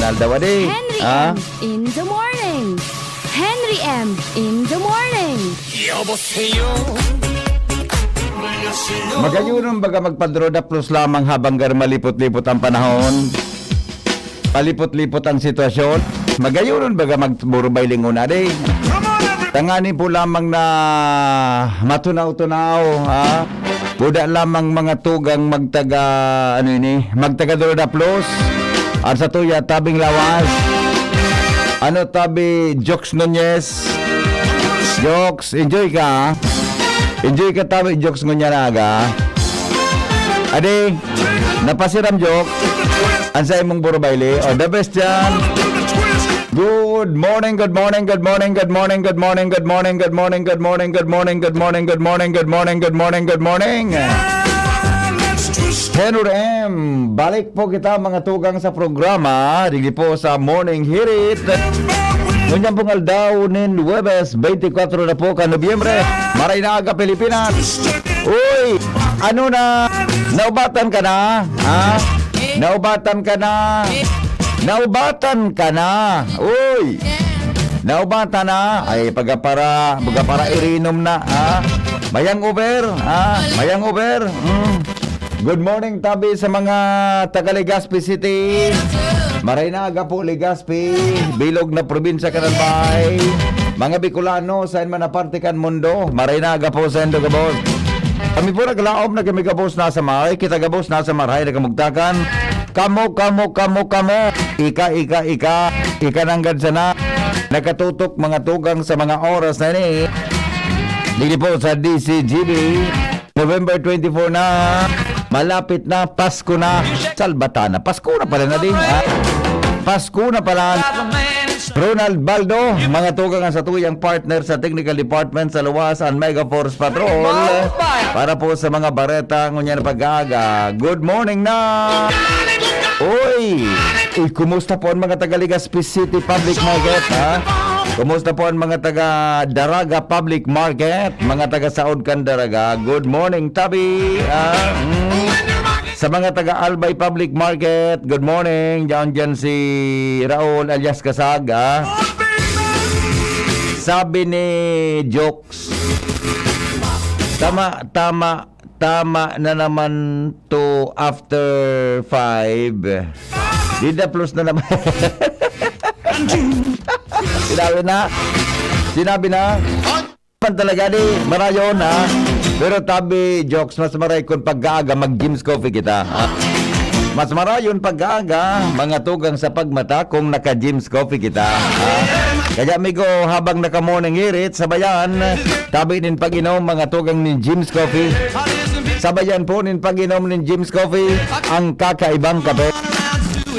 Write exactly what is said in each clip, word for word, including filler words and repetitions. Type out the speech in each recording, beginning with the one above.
Aldaw, adi. Henry Ah? M in the morning. Henry M in the morning. Magayon baga magpadroda plus lamang habang gar malipot-lipot ang panahon? Palipot-lipot ang sitwasyon? Magayon baga magburbay lingon, adi? Tanganing po lamang na matunaw-tunaw, ha? Buda lamang mga tugang magtaga, ano ini, magtaga Dorda Plus. At sa tuya, tabing lawas. Ano tabi, Jokes Nunez? Jokes, enjoy ka, ha? Enjoy ka tabi, Jokes, ngunyan na aga. Adi, napasiram, Jokes. Ang sa imong burubayli. Oh, the best yan. Good morning, good morning, good morning, good morning, good morning, good morning, good morning, good morning, good morning, good morning, good morning, good morning, good morning, good morning. Henry M, balik po kita, mga tugang, sa programa. Digdi po sa Morning Hirit. Ngunyan pong aldaw nin Huwebes, twenty-four na po ka Nobyembre. Maray na aga, Pilipinas. Uy, ano na? Naubatan ka na? Ha? Naubatan ka na? Naubatan ka na? Uy! Naubatan na? Ay, pagapara, pagapara irinom na, ha? Mayang over, ha? Mayang over. Mm. Good morning, tabi sa mga taga Legazpi City. Maray na aga po, Legazpi. Bilog na probinsya, Kalalbay. Mga Bicolano, saan man na parte kan mundo. Maray na aga po sa indo gabos. Kami po naglaom na kami gabos nasa maray, kita gabos nasa maray na kamugtakan. Kamo, kamo, kamo, kamo. Ika, ika, ika. Ika nanggad sana. Nakatutok mga tugang sa mga oras na ini. Dili po sa D C G B. November twenty-four na. Malapit na. Pasko na. Salbata na. Pasko na pala na din, ha? Pasko na pala. Ronald Baldo, mga tugang ang satuyang partner sa technical department sa luwas, ang Mega Force Patrol. Para po sa mga bareta, ngunyan na pag-aaga. Good morning na! Uy! Uy, kumusta po ang mga taga Legazpi City Public Market, ha? Kumusta po ang mga taga Daraga Public Market? Mga taga Saod kan Daraga, good morning, tabi! Ah, mm. Sa mga taga Albay Public Market, good morning. Diyan, diyan si Raul alias Kasag, ah. Sabi ni Jokes, tama, tama, tama na naman to after five. Dida plus na naman. Sinabi na. Sinabi na. Man talaga di, marayon, ha? Pero tabi, Jokes, mas maray kun pag-aaga, mag-Jim's Coffee kita, ha? Mas marayon pag-aaga, mga tugang sa pagmata, kung naka-Jim's Coffee kita, ha? Kaya, amigo, habang naka-morning hirit, sabayan, tabi nin pag-inom, mga tugang nin Jim's Coffee. Sabayan po nin pag-inom nin Jim's Coffee, ang kakaibang kape.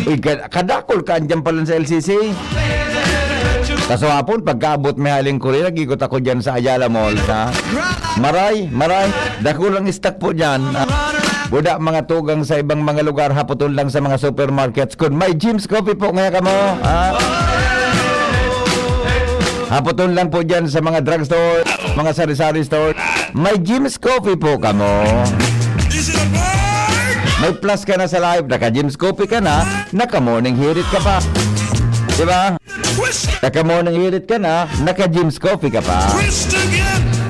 Uy, ka-, kadakol ka andyan pala sa L C C. Kaso hapon, pagkaabot mi haling Korea, nag-ikot ako dyan sa Ayala Mall, ha? Maray, maray, dakulang stock po dyan. Ah, buda mga tugang sa ibang mga lugar, hapoton lang sa mga supermarkets. Kun may Jim's Coffee po, ngaya kamo, ha? Hapoton lang po dyan sa mga drugstore, mga sari-sari store. May Jim's Coffee po kamo. May plus ka na sa life, naka-Jim's Coffee ka na, naka-morning hirit ka pa. Di ba? Naka-morning hirit ka na, naka-Jim's Coffee ka pa.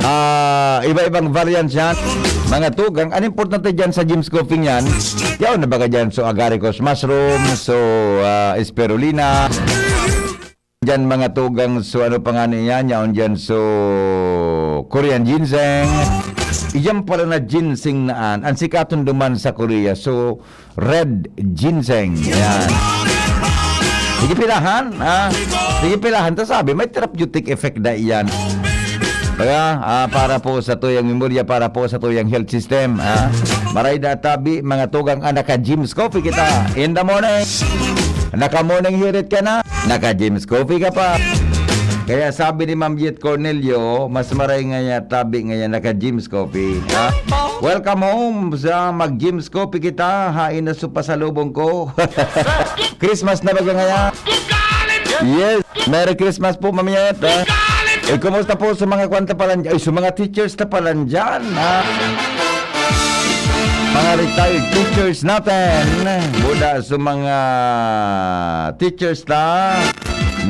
Ah, iba-ibang variants yan. Mga tugang, ang importante dyan sa Jim's Coffee niyan, yaon na baga dyan, so agaricus mushroom, so ah, spirulina. Diyan mga tugang, so ano pa nga niya, yaon diyan, so Korean ginseng. Iyan pala na ginseng naan. Ang sikaton duman sa Korea, so red ginseng. Yan. Sige pilahan, ha? Sige pilahan. Ta sabi, may therapeutic effect na iyan. Kaya, ah, para po sa tuyang memorya, para po sa tuyang health system, ha? Maray na tabi, mga tugang, ah, naka-Jim's Coffee kita. In the morning, naka-morning hirit ka na. Naka-Jim's Coffee ka pa. Kaya sabi ni Ma'am Yet Cornelio, mas maray ngaya, tabi ngaya, naka-Jim's Coffee. Ha? Welcome home sa mag-Jim's Coffee kita. Hain na su pasalubong ko. Christmas na baga ngaya. Yes. Merry Christmas po, Ma'am Yet. Ha? Eh, kumusta po sa mga kwan ta palan-, ay, sa mga teachers ta palan dyan, ha? Mga retired teachers natin, buda sa mga teachers ta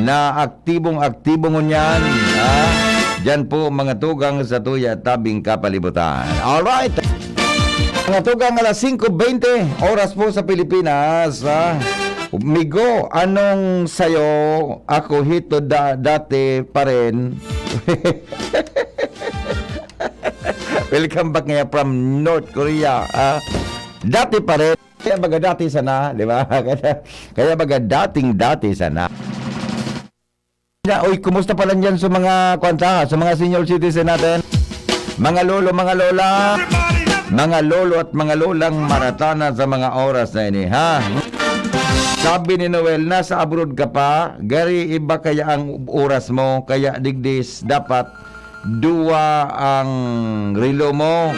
na aktibong-aktibo ngunyan, ha? Diyan po, mga tugang, sa tuya tabing kapalibutan. Alright! Mga tugang, alas singko bente, oras po sa Pilipinas, ha? Migo, anong sayo? Ako hito da, dati pa rin. Welcome back ngayon from North Korea, ha? Dati pa rin. Kaya baga dati sana, di ba? Kaya, kaya baga dating dati sana. Na, uy, kumusta pala dyan sa mga, kwan ta, sa mga senior citizen natin? Mga lolo, mga lola, mga lolo at mga lolang maratana sa mga oras na ini, ha? Sabi ni Noel, "Nasa abroad ka pa, gari iba kaya ang oras mo, kaya digdis dapat duwa ang relo mo.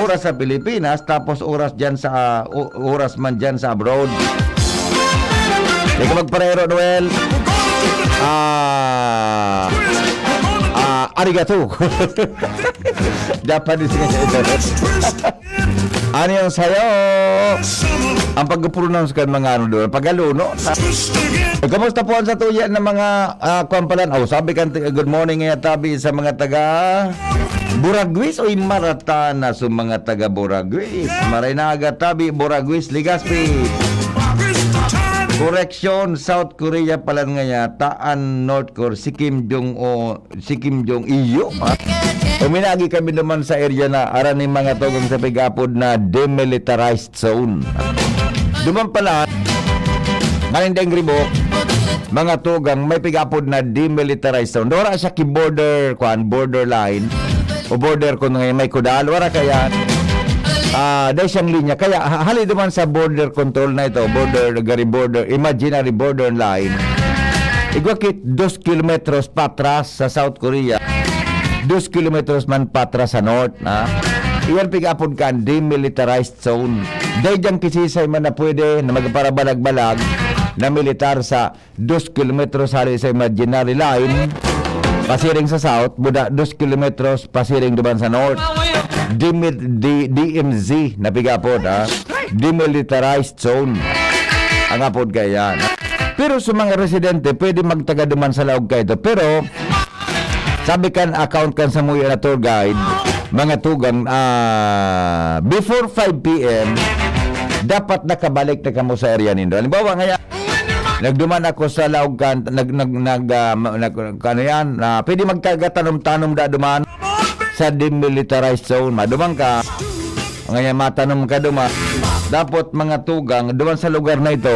Oras sa Pilipinas, tapos oras dyan sa, o-, oras man dyan sa abroad." Di ka magparero, Noel. Ah, ah, arigato. Japanese nga siya ito. Ano yung sayo? Ang pag-pronounce kan mga ano doon, pag-aluno. Kamusta po ang satuya ng mga, ah, kwan pala? Oh, sabi kan, good morning, nga tabi sa mga taga Buraguis. Uy, maratana sa mga taga Buraguis. Maray na aga tabi, Buraguis, Legazpi. Koreksyon, South Korea pala nga yata, an North Korea, si Kim Jong-un, si Kim Jong-iyo, ha? Uminagi kami naman sa area na aran ni mga tugang sa pig-apod na demilitarized zone. Duman pala, nganing daing ribok, mga tugang, may pig-apod na demilitarized zone. Wala siya ki border, kwan, borderline, o border kung may kudal, wala kaya, ah, dahil siyang linya. Kaya, ha-, hali duman sa border control na ito, border, gari border, imaginary border line. Igwa ki dos kilometros patras sa South Korea, dos kilometros man patras sa North, ha? Iyan pig-apod kan demilitarized zone. Dai dyan kisisay man na pwede na magparabalag-balag na militar sa dos kilometros hali sa imaginary line, pasiring sa South, buda dos kilometros pasiring duman sa North. Dimi-, di-, D M Z na pig-apod, ha? Demilitarized zone ang apod kaya. Pero sa mga residente, pwede magtaga duman sa laog kaito. Pero, sabi kan account kan samuya na tour guide, mga tugang, ah, before five P M, dapat nakabalik na kamo sa area nindo. Halimbawa, ngaya, nagduman ako sa laog kan, nag, nag, nag, ah, ma-, nag, ano yan, ah, pwede magtaga tanom-tanom da duman sa demilitarized zone. Maduman ka, ngaya matanom ka duman. Dapat mga tugang, duman sa lugar na ito,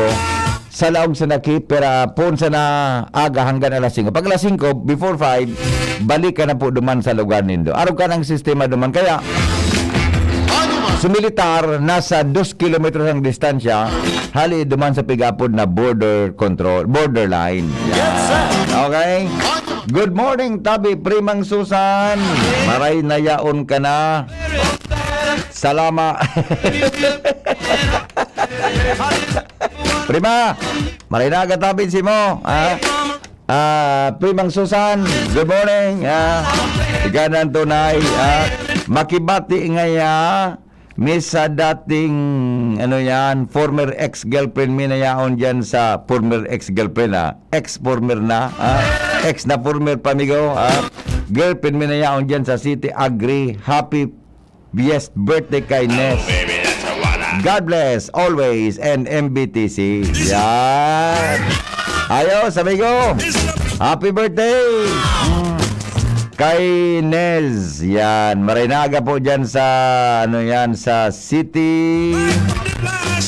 sa laog sa naki, pera, pon sa na aga hanggang alas singko. Pag alas singko, before five, balik ka na po duman sa lugar nindo. Arog ka ng sistema duman. Kaya, sa militar, nasa dos kilometros ang distansya, hali duman sa pig-apod na border control, borderline. Yan. Okay? Good morning, tabi, Primang Susan. Maray na yaon ka na. Salama. Prima, maray na aga tabi si mo, ha? Ah, Primang Susan, good morning. Ah, ikaw na ang tunay. Ah, makibati ngaya mi sa dating, ano yan, former ex-girlfriend mi na yaon dyan sa, former ex-girlfriend, ah, ex-former na, ah, ex na former pa, migo, ah, girlfriend mi na yaon dyan sa City Agri. Happy best birthday kay Nes. God bless always and M B T C. Yan. Ayos, amigo. Happy birthday. Mm. Kay Nez. Yan. Maray na aga po dyan sa, ano yan, sa City,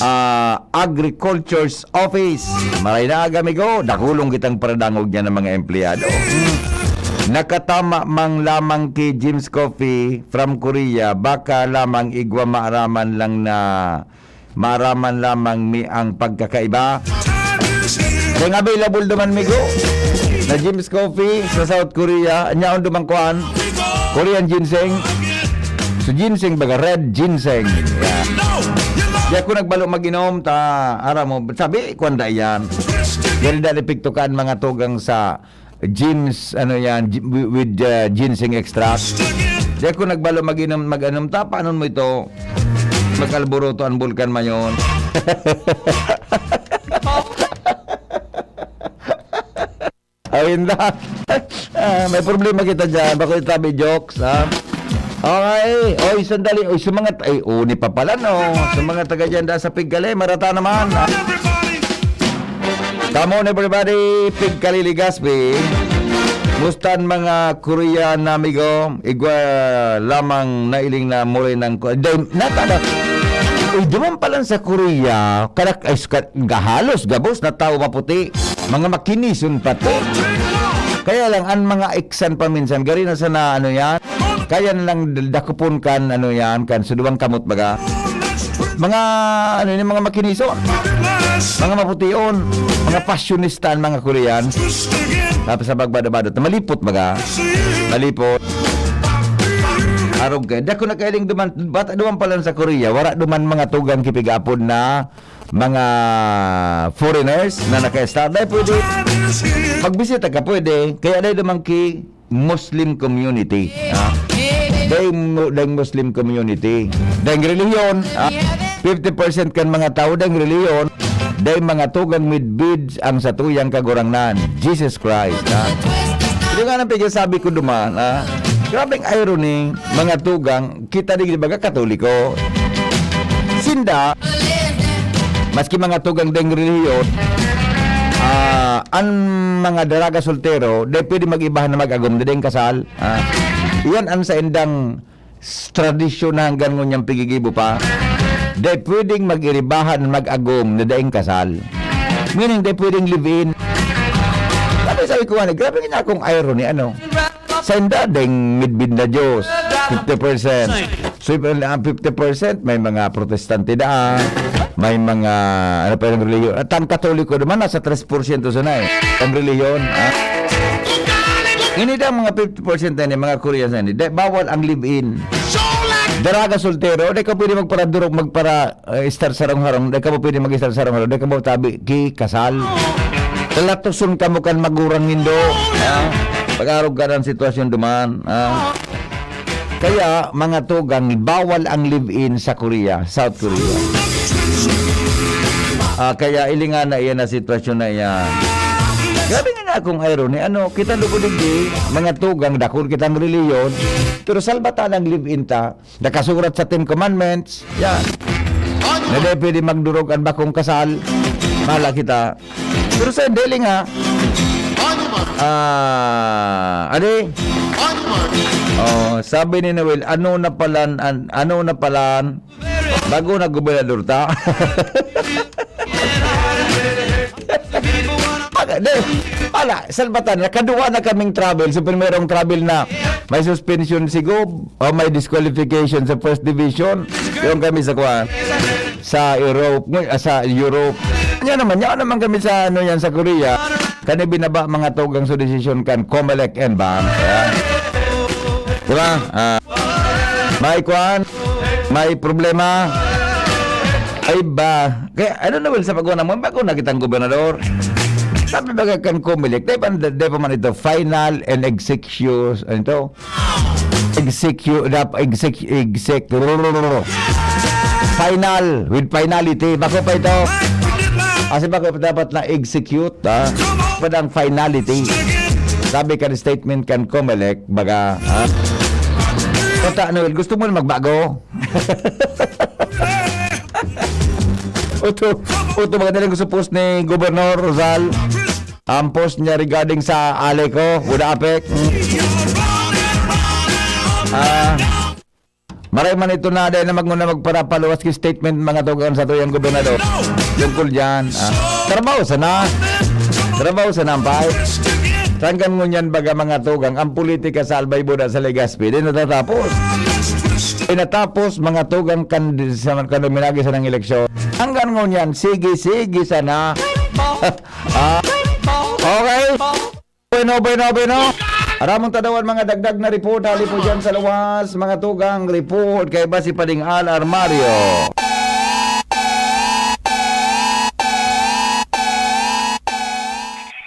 ah, Agriculture's Office. Maray na aga, amigo. Dakulong kitang paradangog niya ng mga empleyado. Mm. Nakatama man lamang ki Jim's Coffee from Korea, baka lamang igwa maaraman lang na, maaraman lamang mi ang pagkakaiba. Kaya nga available duman, migo, na Jim's Coffee sa South Korea, nyaon duman kuan, Korean ginseng. So, ginseng baga, red ginseng. Yeah. Di ako nagbalo mag-inom, ta, ara mo, sabi, kuan da yan. Gari da epekto kan mga tugang sa Jim's, ano yan, gi-, wi-, with, uh, ginseng extract. Di ako nagbalo mag-inom, mag-inom, ta, paano mo ito? Mag-alboroto ang Bulkan Mayon. Ayun na. Ah, may problema kita dyan. Bako itabi jokes, ha? Okay. Oy, sandali. Oy, sa mga, ay, uni pa pala, no? Sa mga taga dyan, da sa Pigkali, marata naman. Come on, everybody. Pigkali, Legazpi. Mustan mga Korean na amigo? Igwa lamang nailing na muli ng ko-, dahil, natada. Uy, duman pa lang sa Korea, karak-, ay, ska-, gahalos, gabos na tao maputi. Mga makinison pati. Kaya lang, ang mga iksan paminsan, gari na sana, ano yan, kaya na lang dakupon kan, ano yan, kan suduwang kamot baga. Mga, ano yun, mga makinison. Mga mapution. Mga fashionista ang mga Korean. Tapos sa pagbado-bado, malipot baga. Malipot. Arog ka. Dako na kailing duman, bata duman pa lang sa Korea, wala duman mga tugang kipigapon na mga foreigners na naka-stay. Dahil pwede, magbisita ka, pwede. Kaya dahil duman ki Muslim community, ha? Dahil mo-, dahil Muslim community. Dahil relihiyon, ha? Fifty percent kan mga tao dahil relihiyon, dahil mga tugang midbid ang satuyang Kagurangnan, Jesus Christ, ha? Ito nga nang pigsasabi ko duman, ha? Grabeng irony, mga tugang, kita digdi baga Katoliko. Sinda, maski mga tugang deng relihiyon, ah, an mga daraga soltero, dai pwede mag-ibahan na mag-agom, dai deng kasal. Ah, iyan an saindang s-, tradisyon na hanggang ngunyan pigigibo pa. Dai pwedeng mag-iribahan, mag-agom na daing kasal. Meaning, dai pwedeng live-in. Sabi, sabi ko, ano, grabe nga akong irony, ano? Sa inda, deng midbid na Diyos, fifty percent. So, if ang fifty percent, may mga protestante daan, may mga, ano pa yung reliyon. At ang Katoliko naman, nasa tres porsyento sana eh. Ang reliyon, ha? Ini daw mga fifty percent na ini, mga Koreans na ini, dai, bawal ang live-in. Daraga soltero, dai ka pwede magparadurog, magpara, eh, estar sarong-harong, dai ka mo pwede mag-estar sarong-harong, dai ka mo tabi ki kasal. Lalatoson ka mo kan magurang nindo. Ha? Pag-arog ka ng sitwasyon duman. Ha? Kaya, mga tugang, bawal ang live-in sa Korea, South Korea. Ah, kaya ilingan na iyan na sitwasyon na iyan. Grabe nga na akong irony. Ano, kita lugod digdi, mga tugang, dakul kitang reliyon, pero salbatan ang live-in ta, nakasurat sa Ten Commandments, yan. Na di pwede magdurog ang bakong kasal, mala kita. Pero sa dili nga, ah, adi? Oh, sabi ni Noel, ano na palan, an-, ano na palan, bago na gobernador ta? Paga, di, pala, salbatan, nakaduwa na kaming travel. So, primerong travel na may suspension si Gob, o may disqualification sa First Division. Yung kami sa kuwan, sa Europe, ngun-, ah, sa Europe. Yan naman, yan naman kami sa, ano yan, sa Korea. Kani binaba mga tugang sa desisyon kan Comelec and Bang. Ayan. Diba? Ah, may kuwan, may problema. Ay ba? Kaya, I don't know, well, sa pag-una mo, bago na kitang gobernador. Sabi ba kan Comelec, di pa, di pa man ito final and execution, ano ito? Execute, dap-, exec-, exec-, final, with finality. Bako pa ito. Kasi bako dapat na execute, ha? Padang finality. Sabi kan statement kan Comelec, baga, ha? Kata, Noel, gusto mo na magbago? Oto, oto, maganda rin gusto post ni Gobernador Rosal. Ang post niya regarding sa Aleco, Budapek. Ah, maray man ito na, dahil na magmuna magparapaluwas ki statement mga tugang sa tuyang gobernador. Tungkol dyan, ah, trabaho sana. Trabaho sana ang pay. Hanggang ngunyan baga mga tugang, ang politika sa Albay Buda sa Legazpi, di natatapos. Di natapos mga tugang kan, sa, kan minagi sa nang eleksyon. Hanggang ngunyan, sige, sige sana. Ah, okay. Bueno, bueno, bueno. Aramon tadawan mga dagdag na report hali po dyan sa luwas, mga tugang report kay Basi Pading Al Armario.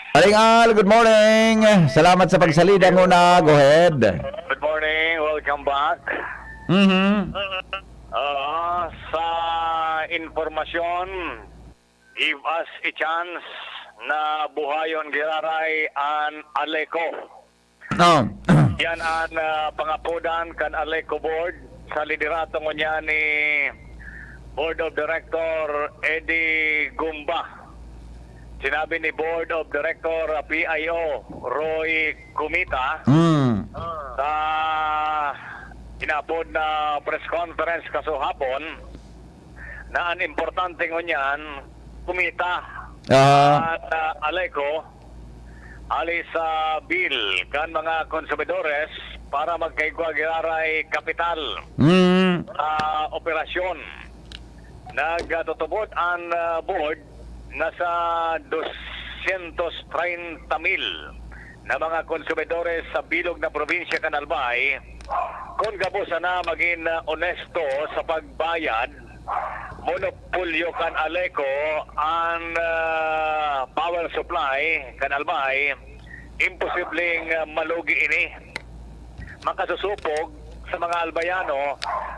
Pading Al, good morning. Salamat sa pagsalida muna. Go ahead. Good morning. Welcome back. Mhm. Ah, sa impormasyon, give us a chance na buhayon giraray an Aleco. Oh. Yan ang, ah, pangapodan kan Aleco Board sa liderato ngunyan ni Board of Director Eddie Gumba. Sinabi ni Board of Director, ah, P I O Roy Kumita Mm. sa inapod na press conference kasuhapon na an importante ngunyan, kumita Ah. at, ah, Aleco, hali sa bill kan mga konsumidores para magkaigwa giraray kapital Mm. sa operasyon. Nagtutubod an, ah, board na sa dosyentos treinta mil na mga konsumidores sa bilog na probinsya kan Albay, kun gabos sana magin, ah, onesto sa pagbayad, monopolyo kan Aleco an, ah, power supply kan Albay, imposibleng, ah, malugi ini. Makasusupog sa mga Albayano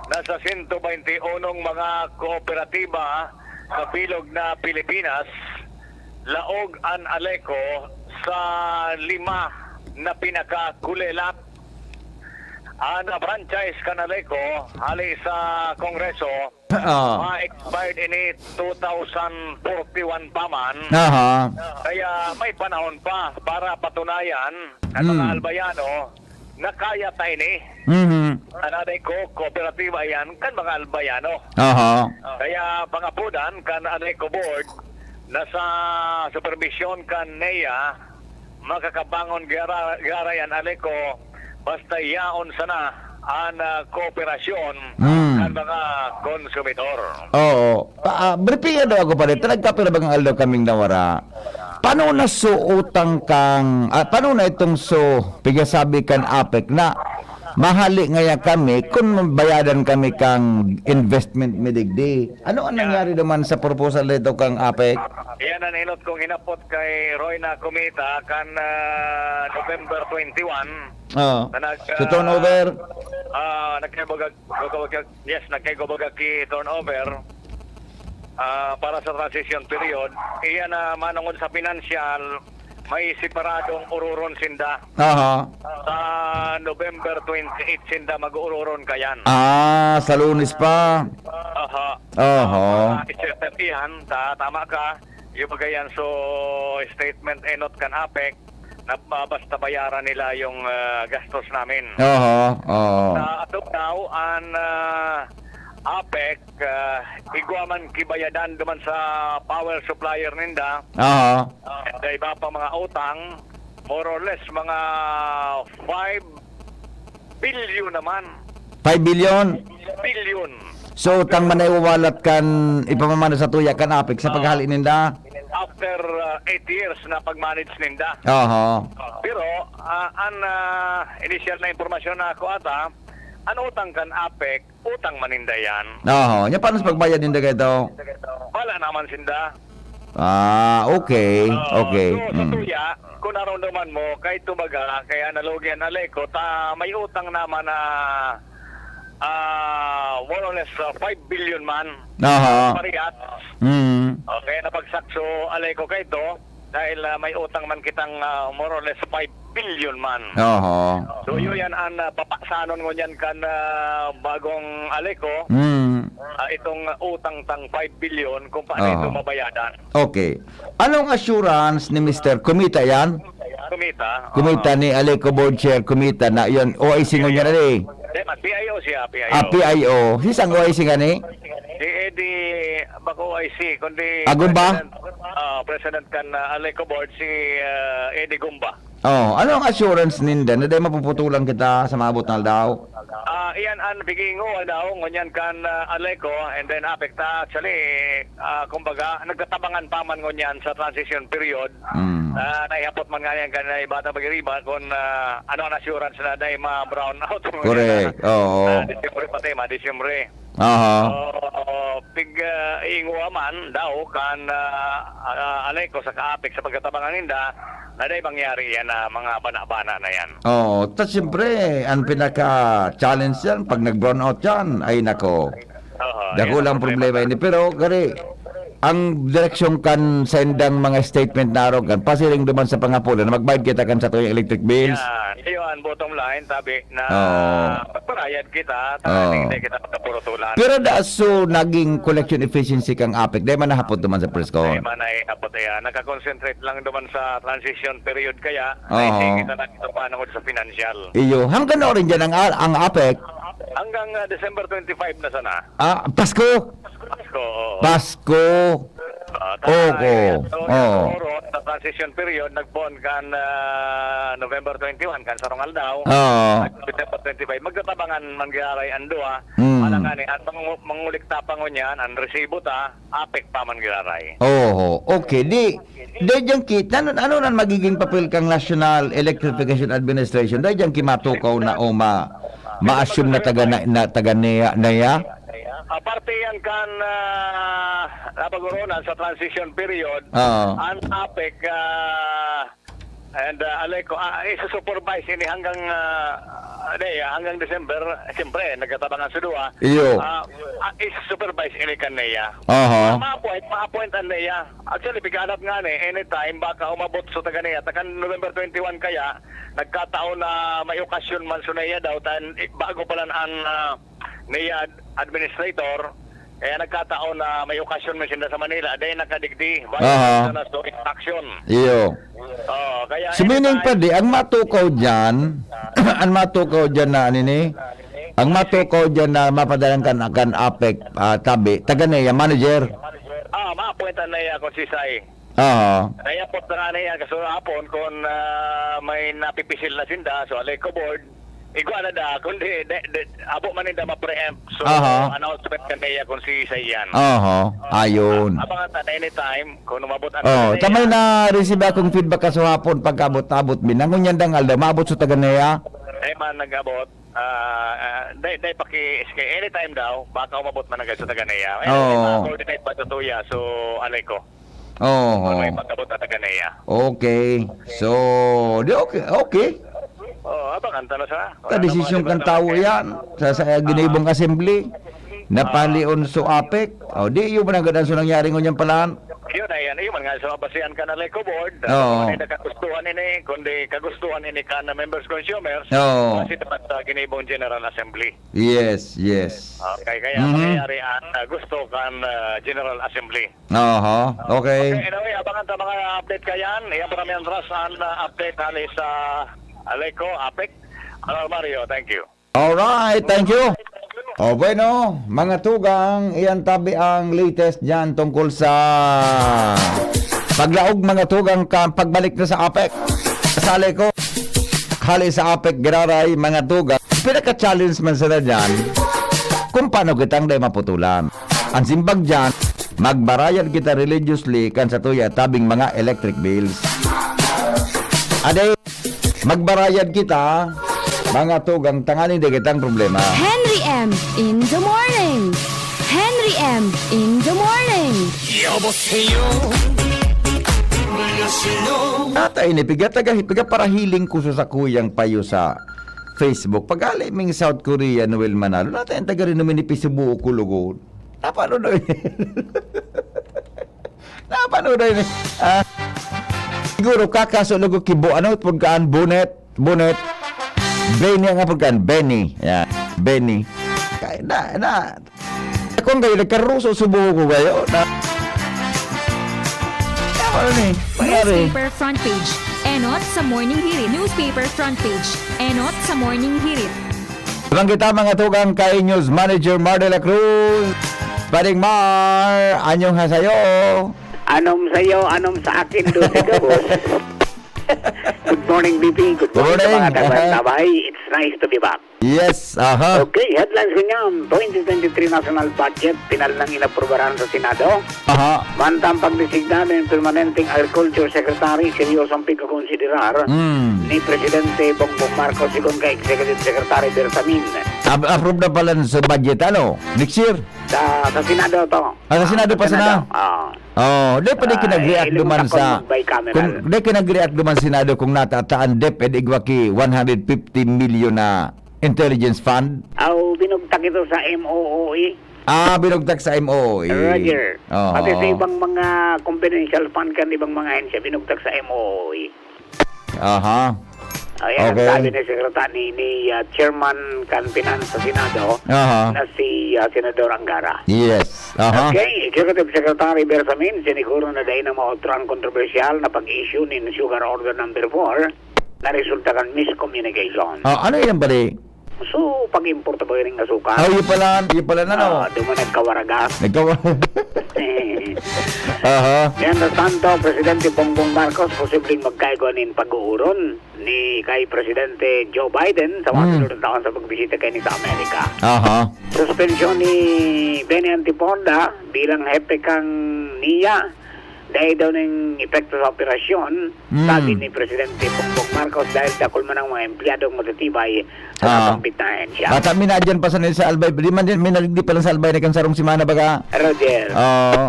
na sa sento baynte unong mga kooperatiba sa bilog na Pilipinas, laog an Aleco sa lima na pinakakulelat. An franchise kan Aleco hali sa Kongreso, Ah. ma-expired ini two thousand forty-one pa man. Aha. Kaya may panahon pa para patunayan ng mga Hmm. Albayano na kaya ta ini. Mhm. An Aleco kooperatiba yan kan mga Albayano. Aha. Kaya pangapodan kan Aleco Board na sa superbisyon kan neya, makakabangon gara-, giraray an Aleco basta yaon sana an, ah, kooperasyon Mm. kan mga konsumidor. Oo. Pa, ah, briefingan daw ako, pare. Nagkapira bagang aldaw kaming nawara. Paano na so utang kang, ah, paano na itong so, pigasabi kan APEC na mahali ngaya kami kung bayadan kami kang investment mi digdi? Ano ang Yeah. nangyari naman sa proposal nito kang APEC? Iyan ang inot kong hinapot kay Roy na Kumita kan, ah, November twenty-one. Oo. Na nag, So, turnover? ah, ah, nagkaibaga-, baga-, yes, nagkaibaga ki turnover, ah, para sa transition period. Iyan na manungod sa pinansyal, may separadong ururon sinda Aha. sa November twenty-eight sinda mag-uururon kayan. Ah, sa Lunes pa. Aha. Aha. Ah, i-settle iyan, ta-, tama ka. Yung mga yan, so, statement enot kan APEC, na ba-, basta bayaran nila yung, ah, gastos namin. Aha, oo. Sa Atugnaw, an, ah, APEC, ah, igwa man kibayadan duman sa power supplier ninda. Aha. Ah, sa iba pa mga utang, more or less, mga five billion naman. Five billion? Billion. So, utang man na iwawalat kan ipamamana sa tuya kan APEC sa Ah. paghali ninda? After, ah, eight years na pag-manage ninda. Aha. Pero, ah, an, ah, initial na impormasyon na ako ata, an utang kan APEC, utang man ninda yan. Aha. Nya, paano sa pagbayad ninda kaito? Wala naman sinda. Ah, okay. Oo, Okay. so, sa Mm. tuya, kung naramdaman mo, kahit tumaga, kaya nalugi an Aleco, ta may utang naman na, ah, more or less, ah, five billion man. Aha. Parehas. Mm. Okay, napagsak so Aleco kaito, dahil, ah, may utang man kitang, ah, more or less five billion man. Aha. So, yun yan ang, ah, papasanon ngunyan kan, ah, bagong Aleco. Mm. Ah, itong utang tang five billion, kung paano Oo. ito mabayadan. Okay. Anong assurance ni Mister Kumita yan? Kumita, Kumita oo. ni Aleco Board Chair Kumita na yun, O I C ngunyan na eh. Hindi, mas P I O siya, P I O. Ah, P I O. Si sang O I C nga ni? Si Eddie, bako O I C, kundi Agum ba? President, ah, President kan, ah, Aleco Board, si, ah, Eddie Gumba. Oh, ano ang assurance ninda na dai mapuputulan kita sa maabot na aldaw? Ah, iyan an pigingo, aldaw, ngunyan kan, ah, Aleco, and then APEC ta, actually, ah, kumbaga, nagtatabangan pa man ngunyan sa transition period. Mm. Ah, naihapot man nga yan kan, ah, iba ta pag-iriba kung, ah, ano ang assurance na dai ma-brown out. Correct, oo. Ah, Disyembre pati, ma-Disyembre. Aha. So, pig, ah, ingoa man daw kan, ah, ah, Aleco saka APEC sa pagkatabangan ninda, na dai mangyari yan na mga bana-bana na yan. Oo. Tas siyempre, ang pinaka-challenge yan, pag nag-brown out yan, ay nako. Dako lang problema ini. Pero, kari, ang direksyon kan sa indang mga statement na arog kan, pasiring duman sa pangapulan na magbayad kita kan satuyang electric bills. Yan. Iyo, ang bottom line, tabi na Oo. magparayad kita, Oo. taning hindi kita makapurutulan. Pero da, so, naging collection efficiency kang APEC, dahil man nahapot duman sa press con. Dahil man ay hapot, eh, ah, nakakonsentrate lang duman sa transition period kaya, Oo. naisingit na lang ito panungod sa financial. Iyo, hanggang na rin dyan ang, ang APEC? Hanggang, ah, December twenty-five na sana. Ah, Pasko? Pasko, oo. Pasko. Ah, ta-, Oo. yan, so, Oo. yan, siguro, sa transition period, nagpoon kan, ah, November twenty-one, kan sarong aldaw. Oo. December twenty-five, magtatabangan man giraray an duwa. Mm. Alangan, eh, at mangu-, mangulikta pa ngunyan, ang resibo ta, APEC pa man giraray. Oo. Okay, di, di dyan ki-, ano, ano na magiging papel kang National Electrification Administration? Di dyan ki matukaw na o ma-, ma-assume na taga na, na taga niya, na ya? Aparte yan kan, ah, napag-urunan sa transition period, Oo. ang APEC, ah, and, ah, Aleco, ah, isusupervise ini hanggang, ah, ano eh, hanggang December, siyempre, nagkatabangan sa duwa. Iyo. Ah, ah, isusupervise ini kan NEA. Aha. Ma-appoint, ma-appoint ang NEA. Actually, piganap nga ni, anytime, baka umabot sa taga NEA. Takan November twenty-one kaya, nagkataon na may okasyon man sa NEA daw, tan, eh, bago pa lang ang, ah, NEA ad-, administrator, kaya nagkataon na may okasyon man sinda sa Manila, dahil nakadigdi, Aha. violation na so action. Iyo. Oo, kaya So, meaning, anytime padi, ang matukaw dyan, ang matukaw dyan na, ano ni? Ang matukaw dyan na mapadalan kan, kan APEC, ah, tabi, taga NEA, manager. Ah, ma-appoint ang NEA kung sisay. Oo. Kaya po, na nga na yan, kaso hapon, kung, ah, may napipisil na sinda, so, Aleco Board, igwa na da, kundi, de, de, abo man ninda ma-preempt, so, Aha. announcement kan NEA kung sisay yan. Aha, ayun. Ah, abangan ta na anytime, kung umabot ang Oh, NEA. Tamay na receive akong feedback kaso hapon, pagkaabot-abot, binangon yan dang aldaw, maabot sa taga NEA. Eh, man, nag-abot, ah, ah, dai, dai paki-, anytime daw, baka umabot man agad sa taga NEA. Eh, Oo. ma-coordinate pa sa tuya, so, Aleco. Oo. Kung may pagkabot na taga NEA. Okay. So, di okay, okay. Oo, abangan ta na sa Ta desisyon kan tawo yan sa, sa ginibong assembly. Napalion so APEC. O, di, yun man ang gadan so nangyari ngunyan pala. Yun na yan. Yun man nga, so, basihan ka na Aleco Board. Oo. Ano man yung nakagustuhan ini, kundi kagustuhan ini ka na members consumers. Oo. Kasi dapat sa ginibong General Assembly. Yes, yes. Okay, kaya Mhm. mangyayari ang, ah, gusto kan, ah, General Assembly. Aha, okay. Okay, anyway, abangan ta mga update kayan. Iyan pa kami ang ras an, ah, update hali sa Aleco, APEC. Ano, Mario, thank you. Alright, thank you. O, bueno, mga tugang, iyan tabi ang latest dyan tungkol sa paglaog, mga tugang, ka, pagbalik na sa APEC. Sa Aleco, hali sa APEC, giraray, mga tugang. Pinaka-challenge man sila dyan kung paano kitang dai maputulan. Ang simbag dyan, magbarayad kita religiously kan sa tuya tabing mga electric bills. Ade, magbarayad kita, mga tugang, tanganing di kitang problema. Henry M in the morning. Henry M in the morning. 여보세요. 안녕하세요. Ata ini, piga taga, piga parahiling ko sa sakuyang payo sa Facebook. Pag-ali ming South Korea, Noel Manalo, nata yung taga rin naman ni Pisubuo ko lugod. Napano na yun? Napano na yun? Ah, siguro kakaso lugod kibo, ano, pagkaan, Bonet, Bonet. Benny ang pagkaan, Benny. Yan, Benny. Kaya na, na, kung kayo, nagkaruso, subuho ko kayo. Na, ano ni? Nangyari? Newspaper front page. Enot sa Morning Hirit. Newspaper front page. Enot sa Morning Hirit. Ibang kita, mga tugang, kay News Manager Mar de la Cruz. Paring Mar, anyong ha sayo? Anom sayo, anom sa akin, dose gabos. Good morning, B P. Good morning sa mga Morning. Aha. Tabantabay. It's nice to be back. Yes, aha. Okay, headlines ngunyan, twenty twenty-three national budget, pinal nang inaprubaran sa Senado. Aha. Mantang pagdesigna nin permanenteng agriculture secretary, seryosong pigkokonsiderar Hmm. ni Presidente Bongbong Marcos, sigon kay Executive Secretary Bersamin. Ab-, approve na pala sa budget, ano? Next year? Sa, sa Senado to. Ah, sa Senado pa Sa sana? Senado, ah. Oh, di pa di Ah, kinag-react eh, duman sa, bicameral. Kung di kinag-react duman Senado kung natataan dep ed igwa ki one hundred fifty million na intelligence fund? Aw, binugtak ito sa M O O E. Ah, binugtak sa M O E. Roger. Aha. Pati sa ibang mga confidential fund kan ibang mga ahensya, binugtak sa M O E. Aha. Ayan ang sabi ni Secretary, ni ah, Chairman kan Finance sa Senado, Aha. na si ah, Senador Angara. Yes. Aha. Okay, Executive Secretary Bersamin, siniguro na dai na maotro ang kontrobersyal na pag-issue nin Sugar Order Number four na resulta kan miscommunication. Ah, ano yan, pare? So, pag-import ba yun ng asukal? Oh, yun pala, yun pala na, no? Ah, doon mo nagkawaragas. Nagkawa- Aha. Mientras tanto, Presidente Bongbong Marcos posibleng magkaigwa nin pag-uuron ni kay Presidente Joe Biden sa mga Hmm. sunod na taon sa pagbisita kaini sa Amerika. Aha. Suspensyon ni Benny Antiponda bilang hepe kan NIA. Dai daw ning epekto sa operasyon, Hmm. sabi ni Presidente Bongbong Marcos, dahil dakul man ang mga empleyadong matitibay sa Ah. nabanggit na ahensya. Bata, minadyan pa sa, sa Albay, di man din, minagdi pa lang sa Albay na kan sarong semana, baga. Roger. Oo.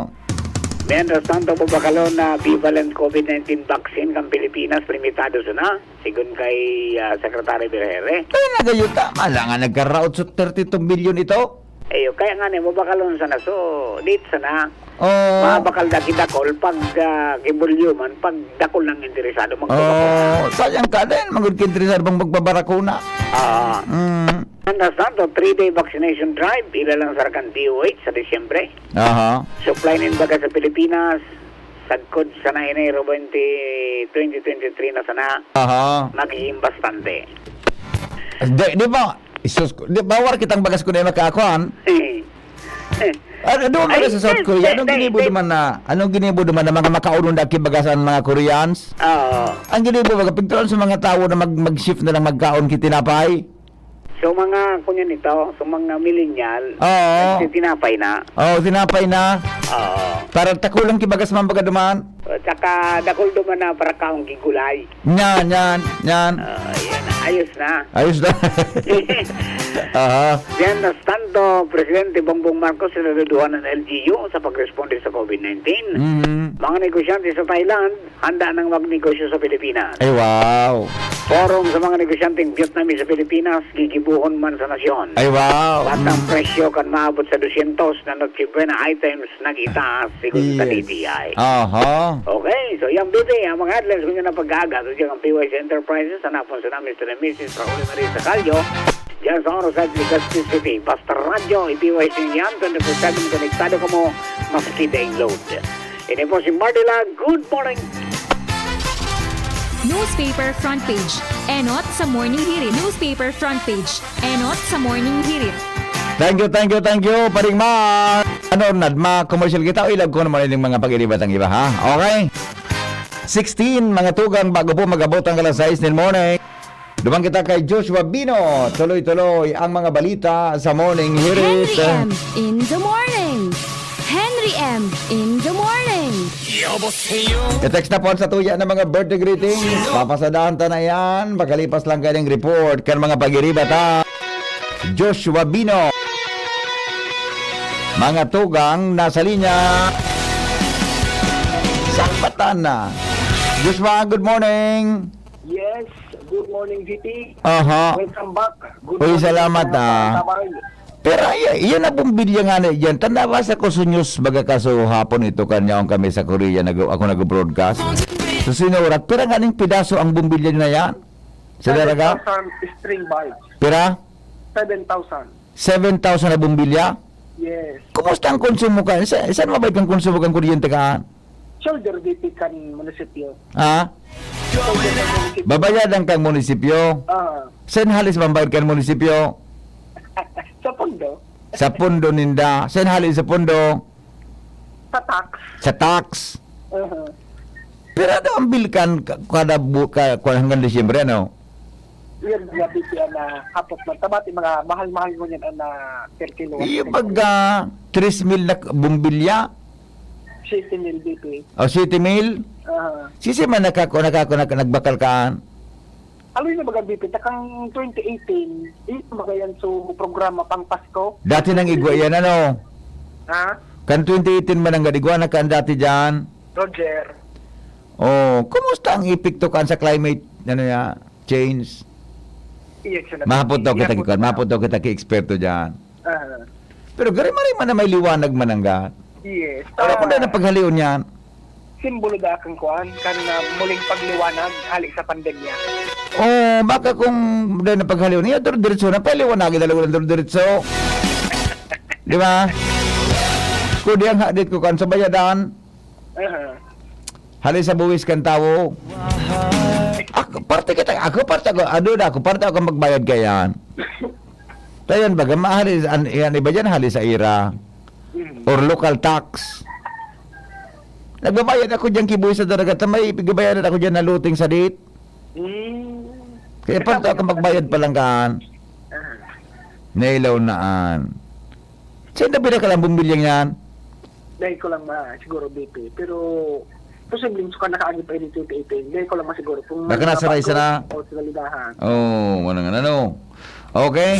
Mientras tanto, mabakalon na bivalent COVID nineteen vaccine kan Pilipinas, limitado sana, sigon kay ah, Secretary Berhere. Kaya na gayon, tama lang nga nagkaraot sa thirty-two billion ito. Ayo, kaya nga ni, mabakalon sana. So, dito sana, Oh. mabakal na kita, Col, pag ah, kibulyuman, pag dakul nang interesado, magpapakuna. Oh, sayang ka din, magud ka interesado bang magpabarakuna. Ah. Mm. Mientras tanto, three-day vaccination drive, ilalang sa kan D O H sa Disyembre. Aha. Supply nin baga sa Pilipinas, sagkod sana Enero twenty, twenty twenty-three na sana, Aha. magiging bastante. Di, di ba, isus, di ba, war kitang bagas ko na yung makakuan? Eh. Eh. Ah, doon Ay, ka sa South eh, Korea. eh, Anong eh, ginibo eh. duman na, anong ginibo duman na mga makaunong daki bagas ang mga Koreans? Oo. Ang ginibo, magapigtuan sa mga tao na mag, mag-shift na lang magkaon ki tinapay? So, mga, kunyan ito, so, mga millennial, Oo. nagtitinapay na. Oo, tinapay na. Oo. Para takulang kibagas man baga duman. At saka, dakul duman na para kaong gigulay. Yan, yan, yan. Ah, yan. Ayos na. Ayos na. Aha. Yan, nas tanto, Presidente Bongbong Marcos, sinaduduhan ng L G U sa pagresponde sa COVID nineteen. Mhm. Mga negosyante sa Thailand, handa nang magnegosyo sa Pilipinas. Ay, wow. Forum sa mga negosyanteng Vietnamese sa Pilipinas, gigibuhon man sa nasyon. Ay, wow. Batang Mm. presyo kan maabot sa dosyentos na Noche Buena items nag-itaas, sigon sa Yes. D T I. Aha. Okay, so yan, B P, ang mga headlines ngunyan na pag-aaga. So, diyan ang P Y C Enterprises, hanapon sila, Mister and Missus Raul and Maria Sacalyo, diyan sa Oro Side, Legazpi City. Basta radyo, i-P Y C yan, twenty-four seven konektado kamo, maski daing load. Ini po si Marty Lang. Good morning! Newspaper front page. Enot sa Morning Hirit. Newspaper front page. Enot sa Morning Hirit. Thank you, thank you, thank you, Paring Mar. Ano, Nad, ma-commercial kita o ilag ko naman yung mga pag-iribat ang iba, ha? Okay? Sixteen, mga tugang, bago po mag-abot ang alas sais nin morning. Duman kita kay Joshua Bino. Tuloy-tuloy ang mga balita sa Morning Hirit. Henry M in the morning. Henry M in the morning. I-text na po sa tuya ng mga birthday greetings. Papasadahan ta na yan. Pagkalipas lang kaning report kan mga pag-iribat, ha. Joshua Bino. Mga tugang nasa linya. Sambatan na. Joshua, good morning. Yes, good morning, V P. Aha. Welcome back. Good Uy, morning, salamat, mga ah. katabay. Pero ay, iyan na bombilya nga na diyan. Tanda ba sa Kuso News, baga kaso hapon ito, kanyaon kami sa Korea, nag-, ako nag-broadcast. So, sinurat, pira nga ning pidaso ang bombilya na yan? Sa Daraga? Seven thousand string bulbs. Pira? Seven thousand. Seven thousand na bombilya? Yes. Kumusta ang konsumo ka? Sa, saan mabayad kang konsumo kang kuryente ka? Shoulder V P kan munisipyo. Ha? Shoulder kan munisipyo. Babayadan kang munisipyo? Ah. Saan halis mambayad kan munisipyo? Sa pondo. Sa pondo ninda. Saan halis sa pondo? Sa tax. Sa tax. Aha. Pero ano ang bill kan ka-, kada bu-, ka-, kuwan hanggang Disyembre, ano? Weird nga, B P, na hapot man. Tabati, mga mahal-mahal mo yan, ang, ah, per kilowatt. Iyo, pag, ah, tres mil na k-, bombilya? Siyete mil, B P. O, siyete mil? Ah. Sisi man nakako-, nakako-, nak-, nagbakal kaan? Aloy na baga, B P, takang twenty eighteen, di na baga yan so programa pang Pasko? Dati nang igwa yan, ano? Ha? Kan twenty eighteen man ang gadigwa na kan dati dyan? Roger. Oh, kumusta ang epekto kan sa climate, ano ya, change? Iya, siya na. Mahapot daw Iya, kita po, kikuan, sir. Mahapot daw kita ki eksperto diyan. Ah. Pero gari-mari man na may liwanag manangga. Yes. Ano kung Ah, na paghalion yan? Simbolo da kan kuan, kan ah, muling pagliwanag hali sa pandemya. Oh, baka kung dahil na paghalion niya, diretso na, paliwanagin na lang ng diretso. Di ba? Kung di ang hadit ko kan sa bayadan, Aha. hali sa buwis kan tawo. Ako, parte kita, ako parte ako, ano na ako, parte ako magbayad kaya. Tayan baga, mahali, an, yan iba dyan, hali sa ira. Mm. Or local tax. Nagbabayad ako dyan, kibuhi sa daragat, may gabayaran ako dyan na luting sa dit. Mm. Kaya parte ako magbayad pa lang kaan. Ah. Nailaw naan. Saan na pinakalang bumbilyang yan? Dahil ko lang ma siguro B P, pero posibleng suka nakaagi pa ini twenty eighteen. Dahil ko lang masiguro kung Baka nasa raisa na. O sinalidahan. Oh, wala nga ano. Okay?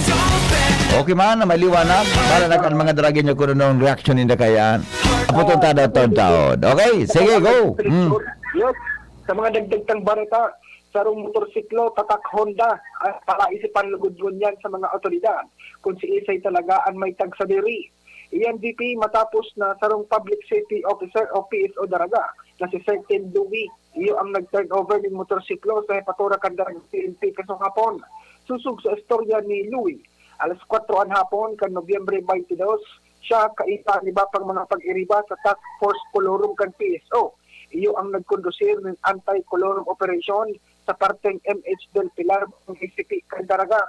Okay man, na maliwanag. Para nag ang mga dragi nyo kung anong reaction ninda kaya. Apo tong tada tong taon. Okay, sige, go. Mm. Yes. Sa mga dagdag tang bareta, sarong motorsiklo, tatak Honda, ang palaisipan lugod ngunyan sa mga otoridad kung si Isay talaga an may tag sa diri. Iyan V P matapos na sarong public safety officer o P S O Daraga na si Sir Tim Dewey, iyo ang nag-turnover ning motorsiklo sa hepatura kan Daraga P N P kasong hapon. Susog sa istorya ni Louie, alas kwatro an hapon kan Nobyembre twenty-two, siya kaiba an iba pang mga pag-iriba sa Task Force Colorum kan P S O. Iyo ang nagkondusir nin anti-colorum operation sa parteng M H Del Pilar, Barangay Sipi kan Daraga.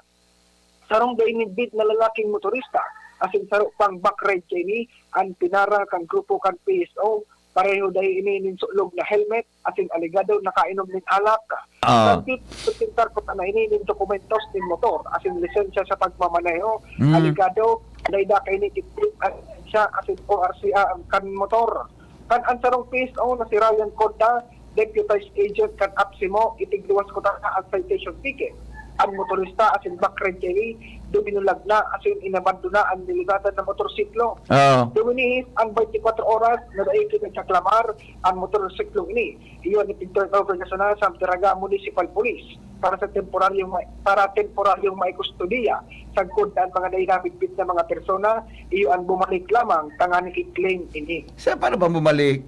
Sarong dai midbid na lalaking motorista, asin saro pang back ride kaini an pinara kan grupo kan P S O. Pareho dai ini nin sulog na helmet, asin alegado nakainom nin alak. Ah. Nagtitipintar ko na ini nin dokumentos nin motor, asin lisensya sa pagmamaneho. Mm. Alegado, dai da kaini gitbit an lisensya, asin O R C A kan motor. Kan an sarong P S O na si Ryan Conda, deputized agent kan APSEMO, itigluwas ko ta ang citation ticket. Ang motorista asin back ride kaini, duminulag na asin inabandona ang nilugatan na motorsiklo. Oo. Duminis ang twenty-four oras na dai kinagkaklamar ang motorsiklong ini. Iyon ipin-turn over na sana sa Daraga Municipal Police para sa temporaryong ma- para temporaryong maikustodiya. Sagkod na ang mga nainabitbit na mga persona, iyo ang bumalik lamang tanganing i-claim ini. Sa paano ba bumalik?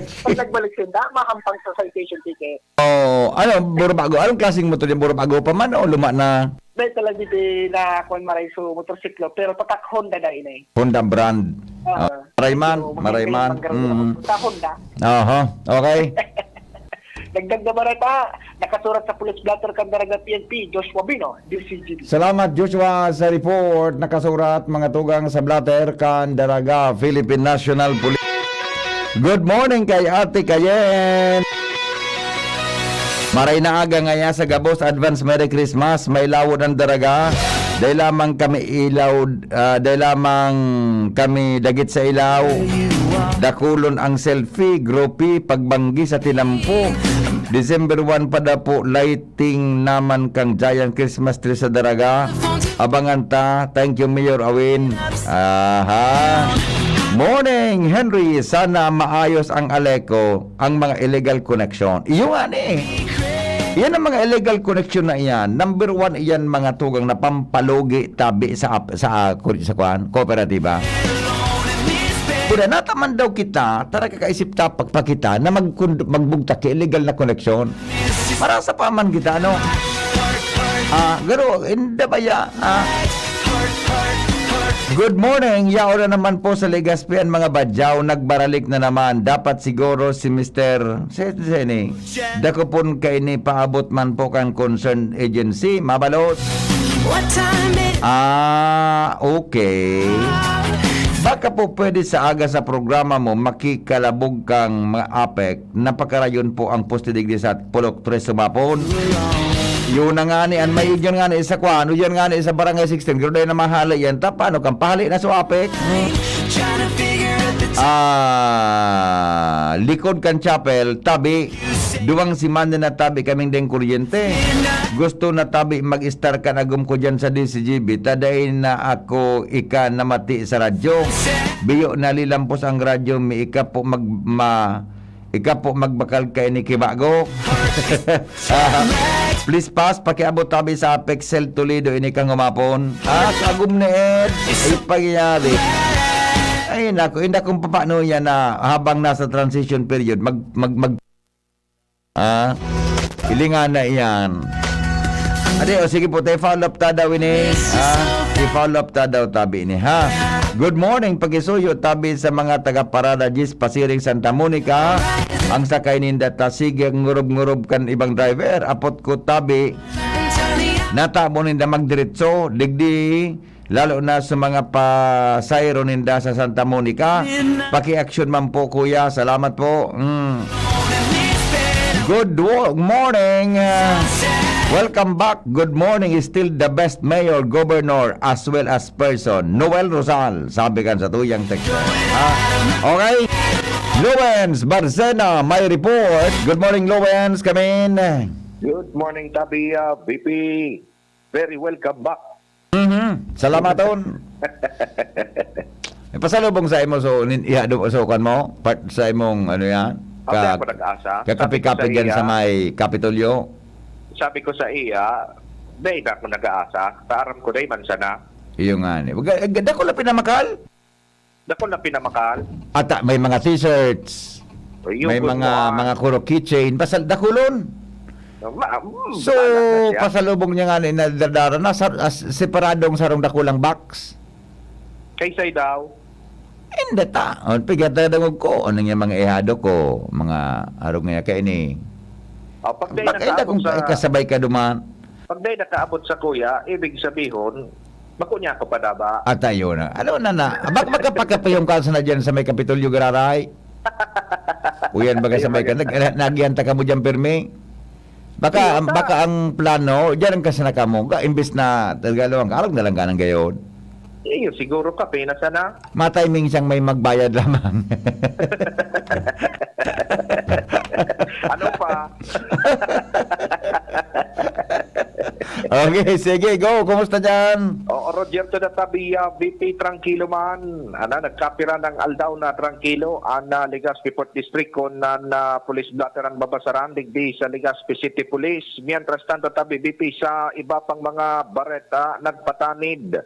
Pag nagbalik sinda, mahampang sa citation ticket. Oh, ano, buro bago? Anong klaseng motor yan? Buro bago pa man o luma na? Dahil talaga di na kung maray so motorsiklo, pero tatak Honda na ini. Honda brand. Ah, Ah, Marayman, so, Marayman. magiging Mm. Sa Honda. Aha, okay. Dagdag na bareta, nakasurat sa police blotter kan Daraga P N P, Joshua Bino, D C G B. Salamat, Joshua, sa report. Nakasurat, mga tugang sa blotter kan Daraga, Philippine National Police. Good morning kay Ate Kayen. Maray na aga ngaya sa gabos, advance Merry Christmas. May lawod ang Daraga. Dahil lamang kami ilaw, ah, dahil lamang kami dagit sa ilaw. Dakulon ang selfie, groupie, pagbanggi sa tinampo. December one pa daw po, lighting naman kang Giant Christmas Tree sa Daraga. Abangan ta. Thank you, Mayor Awin. Aha. Morning, Henry. Sana maayos ang Aleco, ang mga illegal connection. Iyo nga ni. Yan ang mga illegal connection na iyan. Number one iyan, mga tugang na pampalugi tabi sa ap- sa sa kuan, kooperatiba. Pura nataman daw kita, tara kakaisip ta pagpakita na mag magbugtak ki illegal na connection. Marasa pa man kita, ano? Ah, garo, hindi ba ya? Ah. Good morning. Yaon na naman po sa Legazpi ang mga badyaw. Nagbaralik na naman. Dapat siguro si Mister Sensei. Dakopon kaini paabot man po kan concerned agency. Mabalot. What time is Ah, okay. Baka po pwede sa aga sa programa mo, makikalabog kang mga apek. Napakarayon po ang poste digdi sa Pulok Tres sumapon. Yun na nga ni, an may yun nga ni sa kwan, yun nga ni sa Barangay sixteen, pero dahil na mahali yan, ta, paano kang pahali na sa apek? Trying to figure out the Ah, likod kan chapel, tabi. Duwang semana na tabi kaming deng kuryente. Gusto na tabi mag-star kan agom ko dyan sa D C G B. Ta dai na ako ika namati sa radyo. Biyo nalilampos ang radyo, mi ika po mag, ma, Ika po magbakal kaini ki bago. Please pass, pakiabot tabi sa Apexel Toledo ini kang umapon. Ah, sa agom ni Ed. Ay, pangyayari. Ay, naku, hindi akong papano yan na habang nasa transition period, mag, mag, mag, ah, ilingan na iyan. Ade, o sige po, tayo follow up ta daw ini. Ah, i-follow up ta daw tabi ini, ha? Good morning, pagisuyo tabi sa mga taga Parada Jis, Pasiring, Santa Monica. Ang sakay ninda ta, sige, ngurob-ngurob kan ibang driver. Apot ko tabi, natabo ninda magdiretso, digdi, lalo na sa mga pasahero ninda sa Santa Monica. Paki-action man po, kuya. Salamat po. Mm. Good wo-, morning. Uh, welcome back. Good morning is still the best mayor, governor, as well as person. Noel Rosal, sabi kan sa tuyang text. Ha? Okay. Lowens Barcena, may report. Good morning, Lowens. Come in. Good morning, Tabia, V P. Very welcome back. Mhm. Salamaton. Ipasalubong sa imo so nin, iha do so kan mo part sa imong ano yan. Ang dahil ko nag-asa. Kakapi-kapi diyan sa may Kapitolyo. Sabi ko sa iya, dahil na ako nag-aasa. Kaaram ko dahil man sana. Iyo nga ni. Wag- eh, Dako na pinamakal. Dako na pinamakal. Ata may mga t-shirts. Ayun, May kung mga kuwan. mga kuro keychain. Pasal dakulon. Ma- mm, So, bahala na siya. pasalubong niya nga ni nadadara na sa as, separadong sarong dakulang box. Kaysay daw. Hindi ta. O, pigata dangog ko. Ano niya mga ihado ko? Mga arog niya kaini. O, pag dahil Baka hindi nakaabot kung sa, kasabay ka duman. Pag dahil nakaabot sa kuya, ibig sabihon, bako niya ako padaba. At ayun na. Ano na na? Bak magkapagkapiyong ka na dyan sa may Kapitolyo, Gararay? Uyan baga sa Ayun, may ka. ayun. Nag, nagyanta ka mo dyan, pirmi? Baka, Ayun, ang, ta- baka ang plano, dyan ang kasi na kamo. Ka, imbis na, talaga lang, arog na lang ka ng gayon. Iyo, siguro kape na sana. Matiming siyang may magbayad lamang. Ano pa? Okay, sige, go. Kumusta dyan? Oo, Roger to the Tabia, V P, trangkilo man. Ana, nagkapira ng aldaw na trangkilo an ah, Legazpi Fourth District kun an ah, police blotter ang babasaran digdi sa Legazpi City Police. Mientras tanto, tabi V P, sa iba pang mga bareta, nagpatanid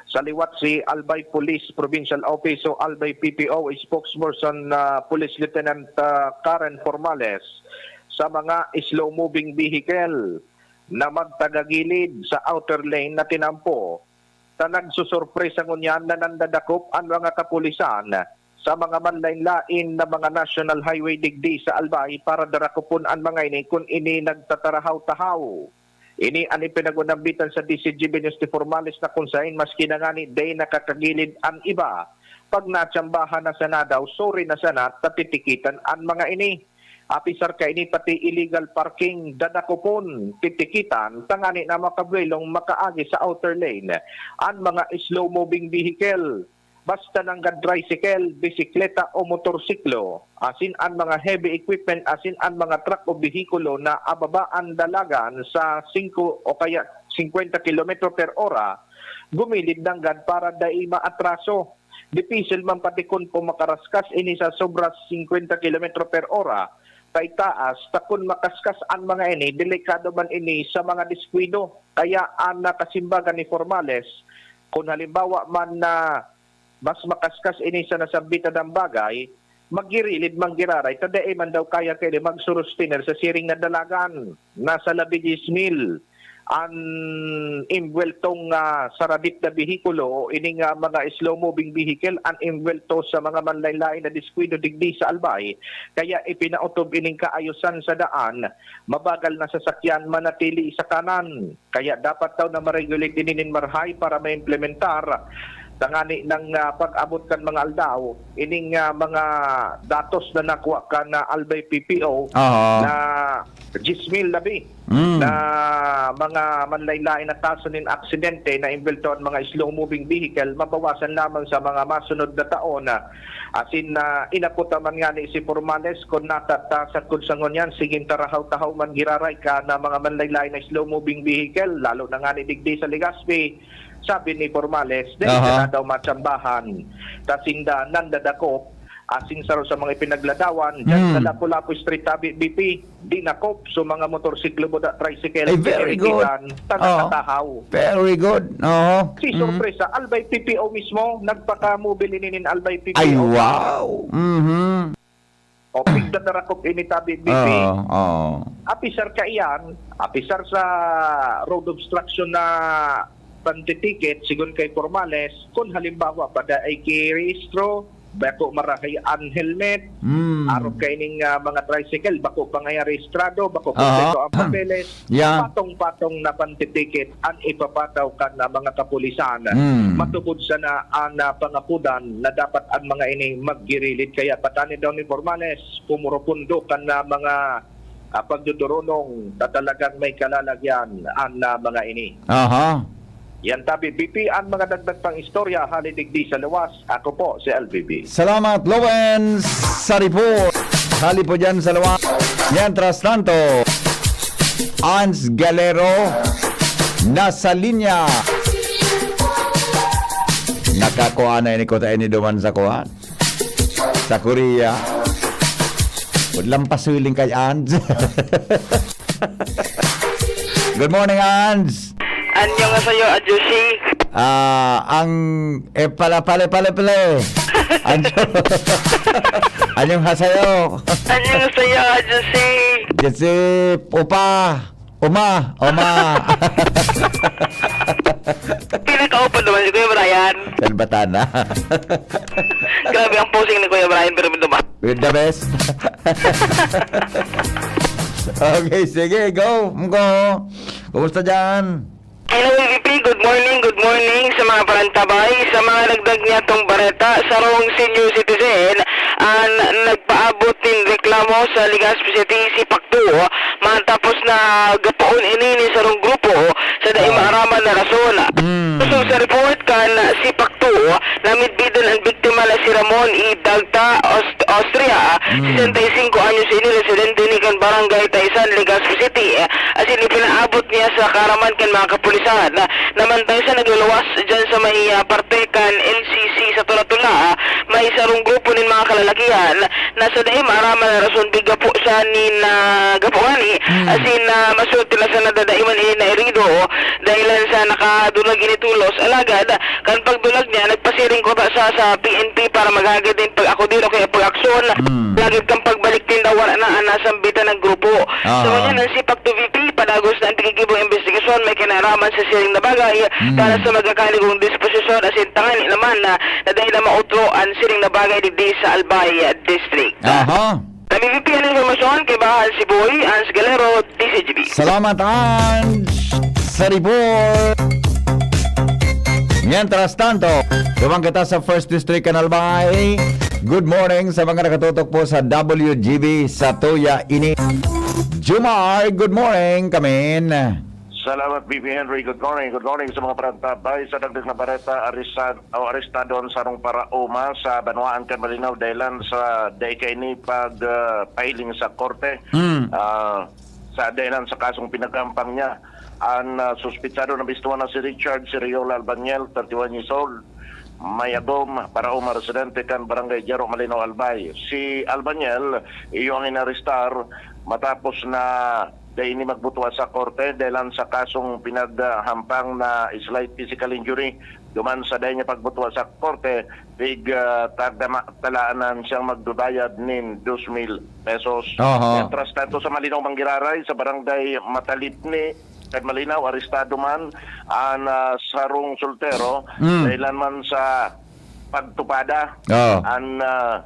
sa liwat si Albay Police Provincial Office o Albay P P O spokesperson na Police Lieutenant ah, Karen Formales sa mga slow-moving vehicle na magtagagilid sa outer lane na tinampo ta nagsusurpresa ngunyan na nandadakop an mga kapulisan sa mga manlain-lain na mga national highway digdi sa Albay para darakopon an mga ini kun ini nagtatarahaw-tahaw. Ini an ipinag-unambitan sa D C G B News ni Formales na kun saen maski na ngani dai nakakagilid an iba, pag natsambahan na sana daw, sorry na sana, ta titikitan an mga ini. Apisar kaini pati illegal parking dadakopon, titikitan, tangani na makabuwelong makaagi sa outer lane an mga slow-moving vehicle. Basta nanggad tricycle, bisikleta o motorsiklo, asin an mga heavy equipment asin an mga truck o behikulo na ababa an dalagan sa singko o kaya singkwenta kilometro per ora, gumilid nanggad para dai maatraso. Dipisil man pati kun po makaraskas ini sa sobra singkwenta kilometro per ora, paitaas, ta kun makaskas an mga ini, delikado man ini sa mga diskwido. Kaya an nakasimbagan ni Formales, kun halimbawa man na mas makaskas ini sa nasambitan na bagay, magirilid man giraray, ta dai man daw kaya kaini magsurustiner sa siring na dalagan. Nasa labi dyes mil an imbuweltong ah, saradit na behikulo o ining ah, mga slow-moving vehicle an imbuwelto sa mga manlain-lain na diskwido digdi sa Albay. Kaya ipinautob ining kaayosan sa daan, mabagal na sasakyan manatili sa kanan. Kaya dapat daw na ma-regulate ini nin marahay para maimplementar tangani nang ah, pag-abot kan mga aldaw ining ah, mga datos na nakuha kan ah, Albay P P O Oo. na dyes mil labi Mm. na mga manlain-lain na kaso nin aksidente na imbuwelto an mga slow-moving vehicle, mabawasan lamang sa mga masunod na taon. Asin na inakuta man ngani si Formales kun nata ta sagkod sa ngunyan, sigin tarahaw-tahaw man giraray ka na mga manlain-lain na slow-moving vehicle, lalo na ngani digdi sa Legazpi. Sabi ni Formales, dahil Aha. na daw matsambahan, ta sinda nandadakop asin saro sa mga ipinagladawan, dyan sa Mm. Lapu-Lapu Street, tabi, B P, dinakop so mga motorsiklo, buda, tricycle, Ay, very good. Tanga Oo. Katahaw. Very good. Oo. Si Mm. sorpresa, Albay P P O mismo, nagpaka-mobile ini nin Albay P P O. Ay, wow. Mhm. O, pigdadarakop ini, tabi, B P. Oo, oo. Apisar kaiyan, apisar sa road obstruction na pantitikit, sigon kay Formales, kun halimbawa, pada ay kirehistro, bako marahay an helmet, Mm. arog kaining, ah, mga tricycle, bako pa ngaya rehistrado, bako Aha. kompleto ang papeles, Yeah. patong-patong na pantitikit an ipapataw kan, ah, mga kapulisan. Mm. Matubod sana an, ah, pangapodan na dapat an mga ini maggirilid. Kaya patani daw ni Formales, pumurupundo kan, ah, mga, ah, pagdudurunong na talagang may kalalagyan an, ah, mga ini. Aha. Yan tabi, B P, an mga dagdag pang istorya hali digdi sa luwas. Ako po si L B B. Salamat, Lowen Saripor. Hali po dyan sa luwas. Mientras tanto, Ans Galero, nasa linya. Nakakuha na ini ko tayo ni duman sa kuhan. Sa Korea. Lampas siling kay Ans. Good morning, Ans. Annyeonghaseyo, Ajusi. Ah, ang, eh, pala, pala, pala, pala, eh. Ang, annyeonghaseyo. Annyeonghaseyo, Ajusi. Kasi, opa, oma, oma. Pinakaupa naman si Kuya Brian. Kalbatan na. Grabe ang posing ni Kuya Brian, pero duman. With the best. Okay, sige, go. Go. Kumusta dyan? Hello, V P. Good morning, good morning sa mga parantabay. Sa mga dagdag niyatong bareta, sarong senior citizen an nagpaabot nin reklamo sa Legazpi City, si Pakto, matapos na gapoon ini ni sarong grupo sa dai Ah. maaraman na rason. Mm. Kusog sa report kan si Pakto, namidbidan an biktima na si Ramon E. Dagta, Aust-, Austria, Mm. sesenta y cinco anyos ini, residente ni kan Barangay Taisan, Legazpi City, asin ipinaabot niya sa kaaraman kan mga kapulisan. Namantang siya nagluluwas dyan sa may, ah, parte kan L C C sa Tula-Tula, may sarong grupo nin mga kalalakihan na sa dai maaraman na rason, bigapo siya nin, ah, gapo ngani, Mm. asin, ah, masulti na sa nadadaiman ini na herido, dahilan sa nakadulag ini tolos. Alagad, kan pagdulag niya, nagpasiring kuta siya sa P N P para maghagad nin pag-akudir o kaya pag-aksyon. Mm. Alagad kan pagbalik ninda, wala na an nasambitan na grupo. Aha. So, ngunyan, an C PACTO V P, padagos na an paggigibo nin imbestigasyon may kinaaraman sa siring na bagay, Mm. para sa magkakanigong disposisyon asin tangani naman na, na dai na mautro an siring na bagay digdi sa Albay District. Aha. Kami V P an impormasyon kay Bahan si Boy, Ans Galero, D Z G B. Salamat, Ans, sa report. Mientras tanto, duman kita sa First District kan Albay. Good morning sa mga nakatutok po sa W G B sa Tuya Ini. Jumar, good morning, kamin. Salamat, V P Henry. Good morning. Good morning sa mga parantabay. Sa dagdag na bareta, arestad-, o arestado an sarong paraoma sa banwaan kan Malinao dahilan sa dai kaini pag, ah, pahiling sa korte. Hmm. Ah, sa dahilan sa kasong pinagkampang niya. An, ah, suspitsado na bistuhan na si Richard Siriola Albaniel, thirty-one years old, Mayagom, paraoma, residente kan Barangay Jaro, Malinao, Albay. Si Albaniel, iyo ang inarestar matapos na dai ini magbutua sa korte dahilan sa kasong pinaghampang na slight physical injury. Duman sa dai niya pagbutua sa korte, pig, ah, tagdama, talaan siyang magbabayad nin dos mil pesos. Aha. Mientras tanto, sa Malinao, Manggiraray, sa Barangay Matalipni, kan Malinao, arestado man an, ah, sarong soltero, Mm. dahilan man sa pagtupada. Oo. An, ah,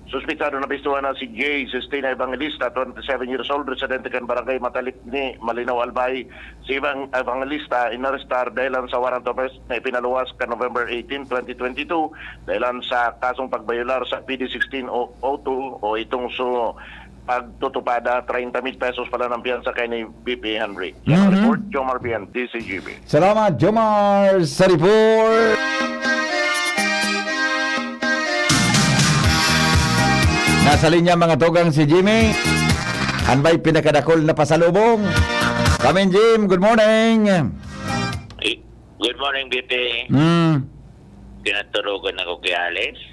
suspitsado na bistuhan na si Jay Sistina Evangelista, twenty-seven years old, residente kan Barangay Matalipni, Malinao, Albay. Si Evang-, Evangelista inarestar dahilan sa warrant of arrest na ipinaluwas kan November eighteen, twenty twenty-two, dahilan sa kasong pagbayolar sa P D sixteen oh two o itong su-, pagtutupada, treinta mil pesos pala ang piyansa kay ni V P Henry. Yan ang Mhm. report, Jomar Bien, D Z G B. Salamat, Jomar, sa report. Nasa linya, mga tugang, si Jimmy. An may pinakadakol na pasalubong. Kamin, Jim, good morning. Eh, good morning, V P. Mm. Pinaturugan ako kay Alice.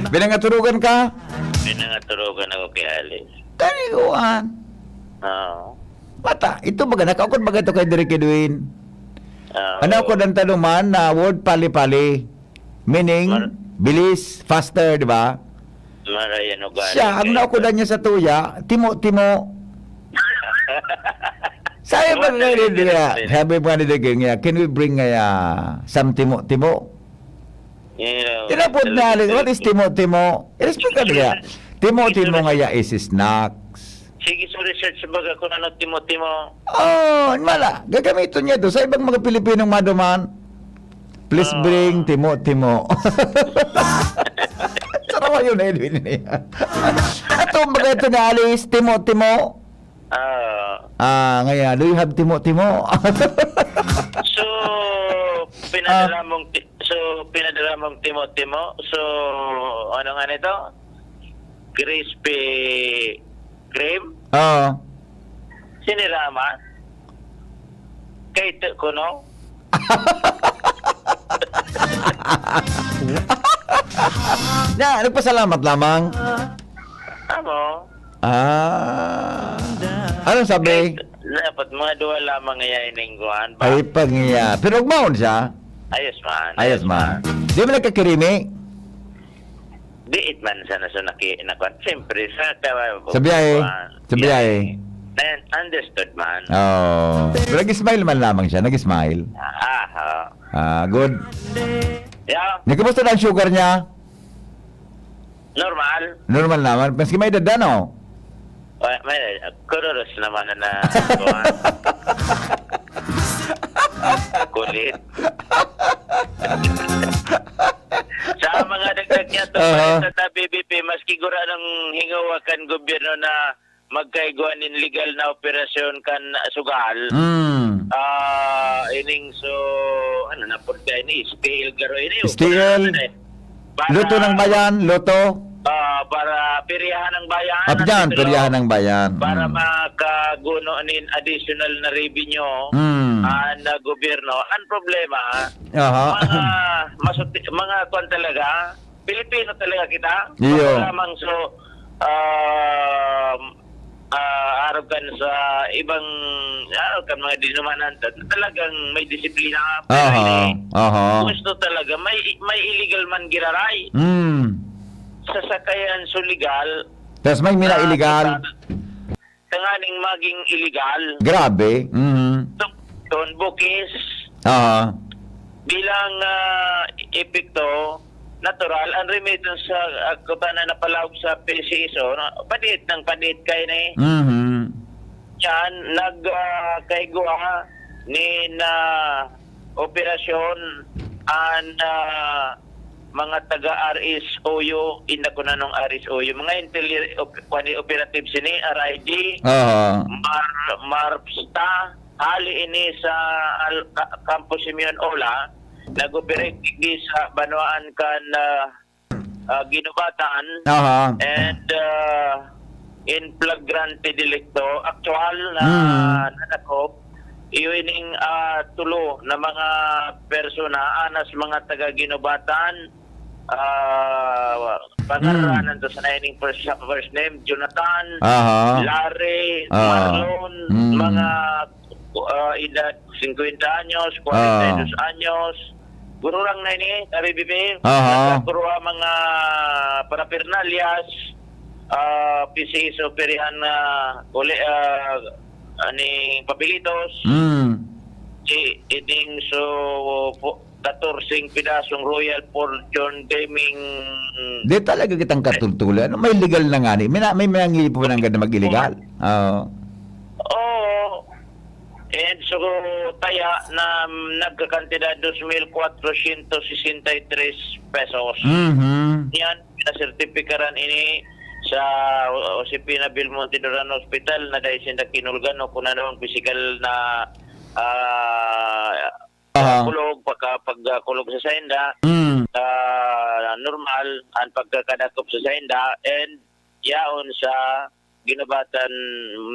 Pinangaturugan ka? Pinangaturugan ako kay Alice. Kaliguan. Oo. Bata, ito baga, nakaukod baga ito kay Direk Edwin? Oo. Ano ako ng taluman na word pali-pali? Meaning, Mar- bilis, faster, di ba? Marayan ugali Siya, ang kayo. Naukodan niya sa tuya, timo-timo. Sabi ba What nga is nila, it? Sabi ba nga nila, "Can we bring nga some timo-timo?" Yeah, Tinapod na, like, what is timo-timo? I-respect ka nila. Timo-timo nga ya is snacks. Sige, so research baga kung ano timo-timo. Oh, wala. Gagamiton niya to sa ibang mga Pilipinong maduman. Please Ah. bring timo-timo. Sarawa yun, Edwin. Ato, baga ito ni Alice, timo-timo. Ah. Ah, ngayon, do you have timo-timo? So, pinadala Ah. mong ti-, so, pinadala mong timo-timo. So, ano nga nito? Crispy Krem? Oo. Sinira man? Kay te-, kuno? Na, nagpasalamat lamang. Amo? Ah. Anong sabi? Dapat mga duwa lamang nga ining kuwan ba? Ay, pag niya. Pero ugmaon siya? Ayos man, Ayos ayos man. man. Di mo nagkakirimi? Di it man sana sa naki-, nakuan. Siyempre, sa ka-, Sa biyahe. kuan. Sa biyahe. Biyahe. Then, understood man. Oh. Pero nag-smile man lamang siya. Nag-smile. Ah, oo. Ah, good. Yeah. Ni, kumusta na ang sugar niya? Normal. Normal naman. Maski may edad na, no? Wa-, may, kururos naman na, na, kuwan. Kulit. Sa mga dagdag niya to, Aha. sa B B P, maski gura ng hingawa kan gobyerno na magkaigwa nin legal na operasyon kan sugal, Mm. ah, ining so, ano na po ka ini, S T L garo ini, o Steel. ano na eh. Para Luto ng bayan, luto. Ah, para piryahan ng bayan, At yan, ano, piryahan ng bayan. para Mm. makaguno nin additional na revenue Mm. ang, ah, gobyerno. Ang problema, Aha. mga masuti-, mga kwan talaga, Pilipino talaga kita. Iyo. Baka lamang so, um, ah, arog kan sa ibang, arog kan mga dinumanan, ta-, talagang may disiplina. Pero Aha, ini, aha. gusto talaga, may, may illegal man giraray. Mm. Sasakayan so legal, Tas may mina ah, illegal. total, tanganing maging illegal. Grabe. Mm. Tok-, ton bukis. Aha. Bilang, ah, epekto, natural, ang remittance sa, ah, kuta na napalawag sa P C S O, no? Padit ng padit kayo na eh. Mhm. Yan, nag, ah, kaigwa ni na operasyon an, ah, mga taga R S O U, inda ko na nung R S O U, mga intelli-, op-, kwan ni, operatives ini, R I D, Aha. Mar-, MARPSTA, hali ini sa Al-, Ka-, Campo Simeon Ola, nag-operate digdi sa banwaan kan, ah, ah, Guinobatan. Aha. And, ah, in flagrante delicto, actual na Hmm. nadakop, iyo ining, ah, tulo na mga persona, anas mga taga Guinobatan, ah, pangaranan Hmm. to sa naining first, sa first name, Jonathan, Aha. Larry, Ah. Marlon, Hmm. mga, ah, edad singkwenta anyos, Ah. kwarenta y dos anyos. Gururang na ini, sabi, Bibi. Aha. Nagkakuruha mga parapernalyas, ah, P C S O pirihan na uli, ah, ani Pabilitos. Mm. Si Iding so, po, katorseng pidasong Royal Fortune Gaming. Di talaga kitang katultulan. Ano, may legal na nga ni. May na, may mga ngipon ang ganda mag-illegal. Oo. Oo. And so, taya na nagkakantidad dos mil kwatrosyentos sesenta y tres pesos. Mhm. Yan, pinasertipikaran ini sa O C P na Belmonte Duran Hospital na dahil sinda kinulgan o kung ano ang pisikal na, ah, Aha. kulog, pagka-, pagkakulog sa sainda, Mm. ah, normal ang pagkakadakop sa sainda, and yaon sa Guinobatan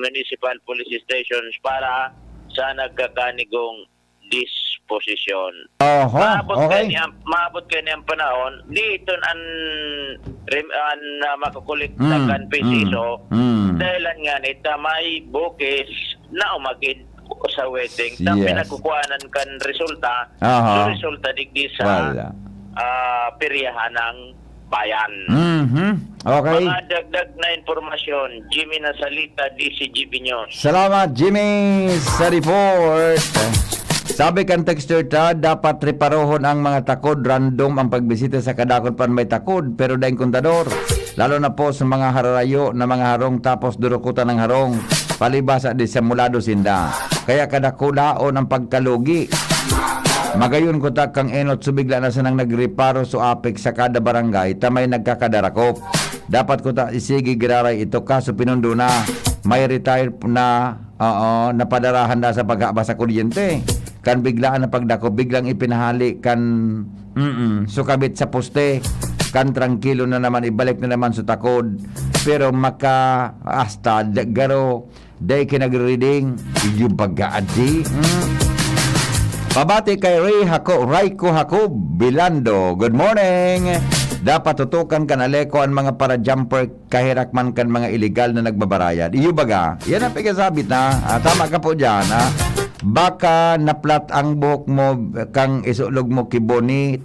Municipal Police Stations para sa nagkakanigong disposal. posisyon. Oho, Maabot okay. Kani ang, maabot kani ang panahon, di ito an, rim- an uh, makukulikta Mm, kan piso. mm, mm. Dahil nga nita may bukis na umagid sa wedding. Na Yes. Pinagkukuhanan kan resulta. Aha. So resulta digdi sa Wala. ah, piryahan ng bayan. Mhm. Okay. Mga dagdag na impormasyon, Jimmy Nasalita, D C G B News. Salamat, Jimmy, sa report. Sabi kan texter ta, dapat reparohon ang mga takod. Random ang pagbisita sa kadakod pan may takod, pero daing kontador. Lalo na po sa mga hararayo na mga harong tapos durukutan ng harong. Palibasa disimulado sinda. Kaya kadakulaon ang pagkalugi. Magayon ko ta kang enot so bigla na sanang nagreparo so apek sa kada barangay ta may nagkakadarakop. Dapat ko ta isigi giraray ito kaso pinundo na may retire na, oo, napadarahan na sa paghaba sa kuryente. Kan biglaan na pagdakop, biglang ipinahali kan, mm, sukabit sa poste. Kan trangkilo na naman, ibalik na naman sa takod. Pero maka, hasta, garo, day kinagre-reading, iyo baga adi. Mm. Pabati kay Ray Hako, Raiko Hakob Bilando. Good morning. Dapat tutukan kan Aleco ang mga para-jumper kahirak man kan mga iligal na nagbabarayad. Iyo baga, yan ang pagkasabit na. Ah, tama ka po dyan, ha? Baka naplat ang buhok mo, kang isulog mo ki Bonnie,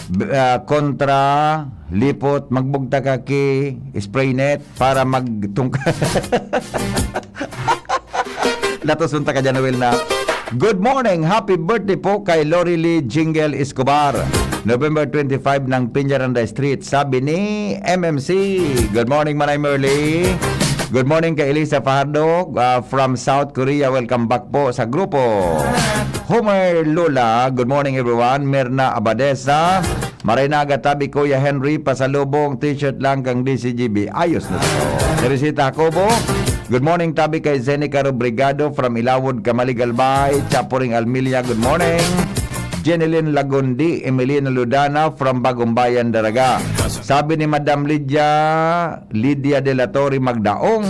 b- ah, kontra lipot, magbugta ka ki spray net para magtungka. Latos unta ka dyan, Noel, na. Good morning! Happy birthday po kay Lori Lee Jingle Escobar. November twenty-five ng Peñaranda Street, sabi ni M M C. Good morning, Manay Merly. Good morning kay Elisa Fajardo, ah, from South Korea. Welcome back po sa grupo. Homer Lola, good morning everyone. Mirna Abadesa, Marinaga tabi, Kuya Henry, pasalubong, t-shirt lang kang D C G B. Ayos na to. Teresita Jacobo, good morning tabi kay Zenica Robrigado from Ilawod, Camaligalbay. Chapuring Almilia, good morning. Jeneline Lagundi, Emilina Ludana from Bagumbayan, Daraga. Sabi ni Madam Lydia, Lydia de la Torre Magdaong.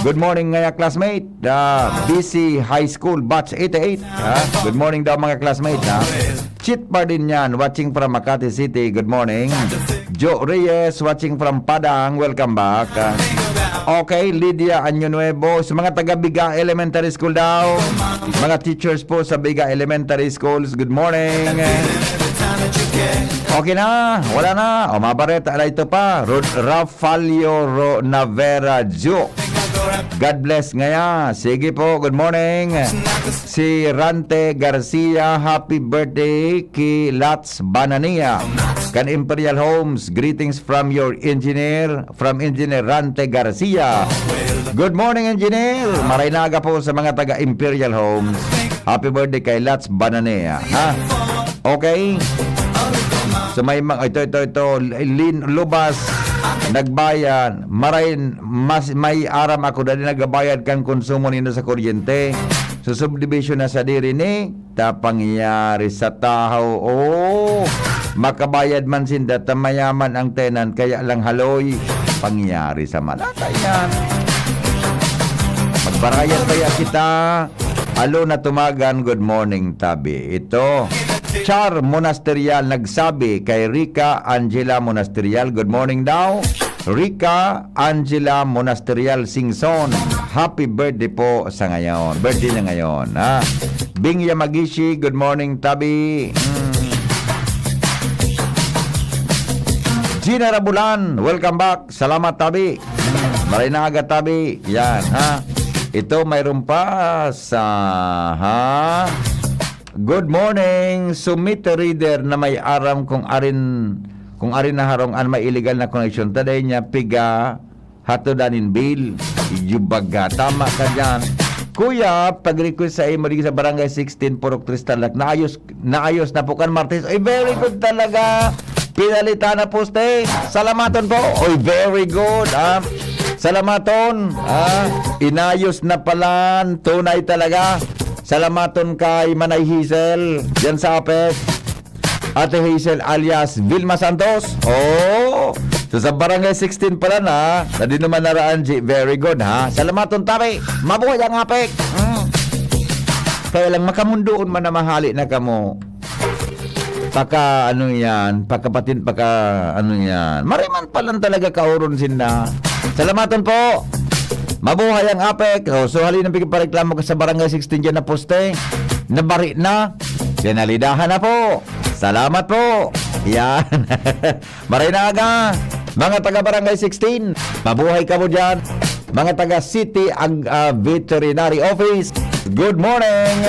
Good morning, ngaya classmate. The B C High School, batch eighty-eight. Ha? Good morning daw, mga classmate. Ha? Chit Pardinian, watching from Makati City. Good morning. Joe Reyes, watching from Padang. Welcome back. Okay, Lydia Año Nuevo. Sa mga taga Biga Elementary School daw. Mga teachers po sa Biga Elementary Schools. Good morning. Okay na. Wala na. O, mabareta na ito pa. Rod Rafael Ro Navera Joe. God bless ngaya. Sige po, good morning. Si Rante Garcia, happy birthday ki Lats Banania. Kan Imperial Homes, greetings from your engineer, from Engineer Rante Garcia. Good morning, Engineer. Maray naga po sa mga taga Imperial Homes. Happy birthday kay Lats Banania, ha? Okay? So may mga, ito, ito, ito, Lin Lubas, nagbayad, maray, mas, may aram ako, dali nagabayad kan konsumo nindo sa kuryente. So subdivision na sa diri ni, ta pangyari sa tahaw, oh, makabayad man sinda, ta mayaman ang tenant, kaya lang haloy, pangyari sa malata yan. Magbarayad kaya kita, Alo na tumagan, good morning, tabi. Ito, Char Monasterial nagsabi kay Rica Angela Monasterial, good morning daw. Rica Angela Monasterial Singson, happy birthday po sa ngayon. Birthday na ngayon, ha? Bing Yamagishi, good morning, tabi. Mm. Gina Rabulan, welcome back. Salamat, tabi. Mm. Maray na aga, tabi. Yan, ha? Ito, mayroon pa sa, ha? Good morning, Sumite Reader na may aram kung arin, kung arin na harong an may illegal na connection. Taday niya, piga, hatodan nin bill. Iyo baga, tama ka dyan. Kuya, pag-request sa imo, dito sa Barangay sixteen, Purok Tres, Tarlac. Naayos, naayos na po kan Martes. Ay, very good talaga. Pinalitan na poste. Salamaton po. Oy, very good, ah. Salamaton, ah. Inayos na pala. Tunay talaga. Salamaton kay Manay Hazel. Yan sa apek. Ate Hazel alias Vilma Santos. Oh! So, sa Barangay sixteen pala na, na di naman naraan, G. Very good, ha? Salamaton, tabi. Mabuhay ang apek. Mm. Kaya lang, makamundoon man na mahali na kamo. Paka, ano yan, pakapatin, paka, ano yan. Maray man palan talaga kaoron sinda. Salamaton po. Mabuhay ang APEC. O, so, halina, pigpareklamo ka sa Barangay sixteen dyan na poste. Nabari na. Sinalidahan na po. Salamat po. Yan. Maray na aga, mga taga Barangay sixteen. Mabuhay kamo dyan. Mga taga City Ag-, ah, Veterinary Office. Good morning.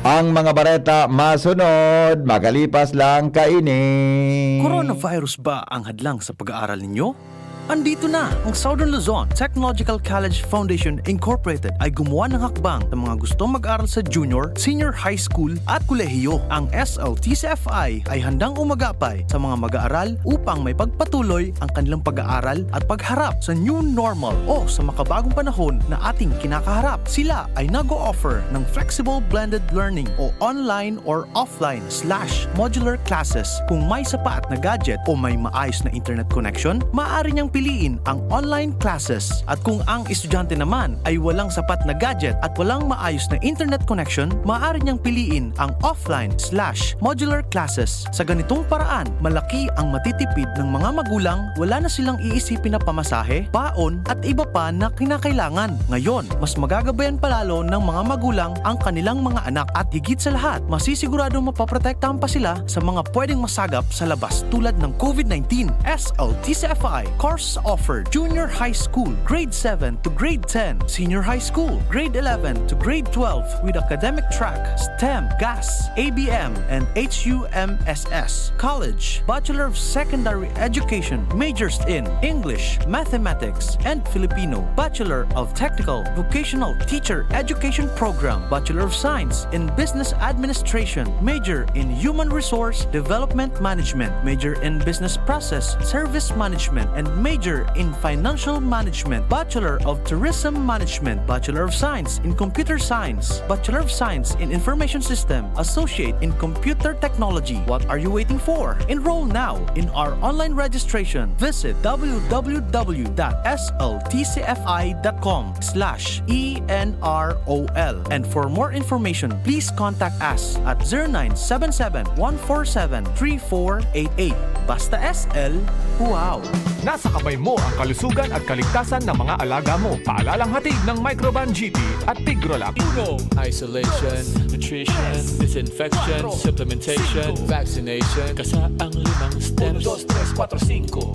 Ang mga bareta masunod, makalipas lang kaini. Coronavirus ba ang hadlang sa pag-aaral ninyo? Andito na ang Southern Luzon Technological College Foundation Incorporated ay gumawa ng hakbang sa mga gustong mag-aral sa junior, senior high school at kolehiyo. Ang S L T C F I ay handang umagapay sa mga mag-aaral upang may pagpatuloy ang kanilang pag-aaral at pagharap sa new normal o sa makabagong panahon na ating kinakaharap. Sila ay nag-o-offer ng flexible blended learning o online or offline slash modular classes. Kung may sapat na gadget o may maayos na internet connection, maaari niyang piliin ang online classes. At kung ang estudyante naman ay walang sapat na gadget at walang maayos na internet connection, maaari niyang piliin ang offline slash modular classes. Sa ganitong paraan, malaki ang matitipid ng mga magulang, wala na silang iisipin na pamasahe, baon, at iba pa na kinakailangan. Ngayon, mas magagabayan palalo ng mga magulang ang kanilang mga anak at higit sa lahat, masisiguradong mapoprotektahan pa sila sa mga pwedeng masagap sa labas tulad ng COVID nineteen. S L T C F I course offered junior high school, grade seven to grade ten, senior high school, grade eleven to grade twelve with academic track, STEM, GAS, A B M, and H U M S S. College, Bachelor of Secondary Education, majors in English, Mathematics, and Filipino, Bachelor of Technical Vocational Teacher Education Program, Bachelor of Science in Business Administration, major in Human Resource Development Management, major in Business Process Service Management, and major in Financial Management, Bachelor of Tourism Management, Bachelor of Science in Computer Science, Bachelor of Science in Information System, Associate in Computer Technology. What are you waiting for? Enroll now in our online registration. Visit w w w dot s l t c f i dot com slash e n r o l. And for more information, please contact us at zero nine seven seven, one four seven, three four eight eight. Basta S L, wow! Nasa kamay mo ang kalusugan at kaligtasan ng mga alaga mo. Paalalang hatid ng Microban G T at Tigrolab. Uno, isolation, nutrition, disinfection, supplementation, vaccination, kasa ang limang steps. Uno, dos, tres, kuwatro, singko.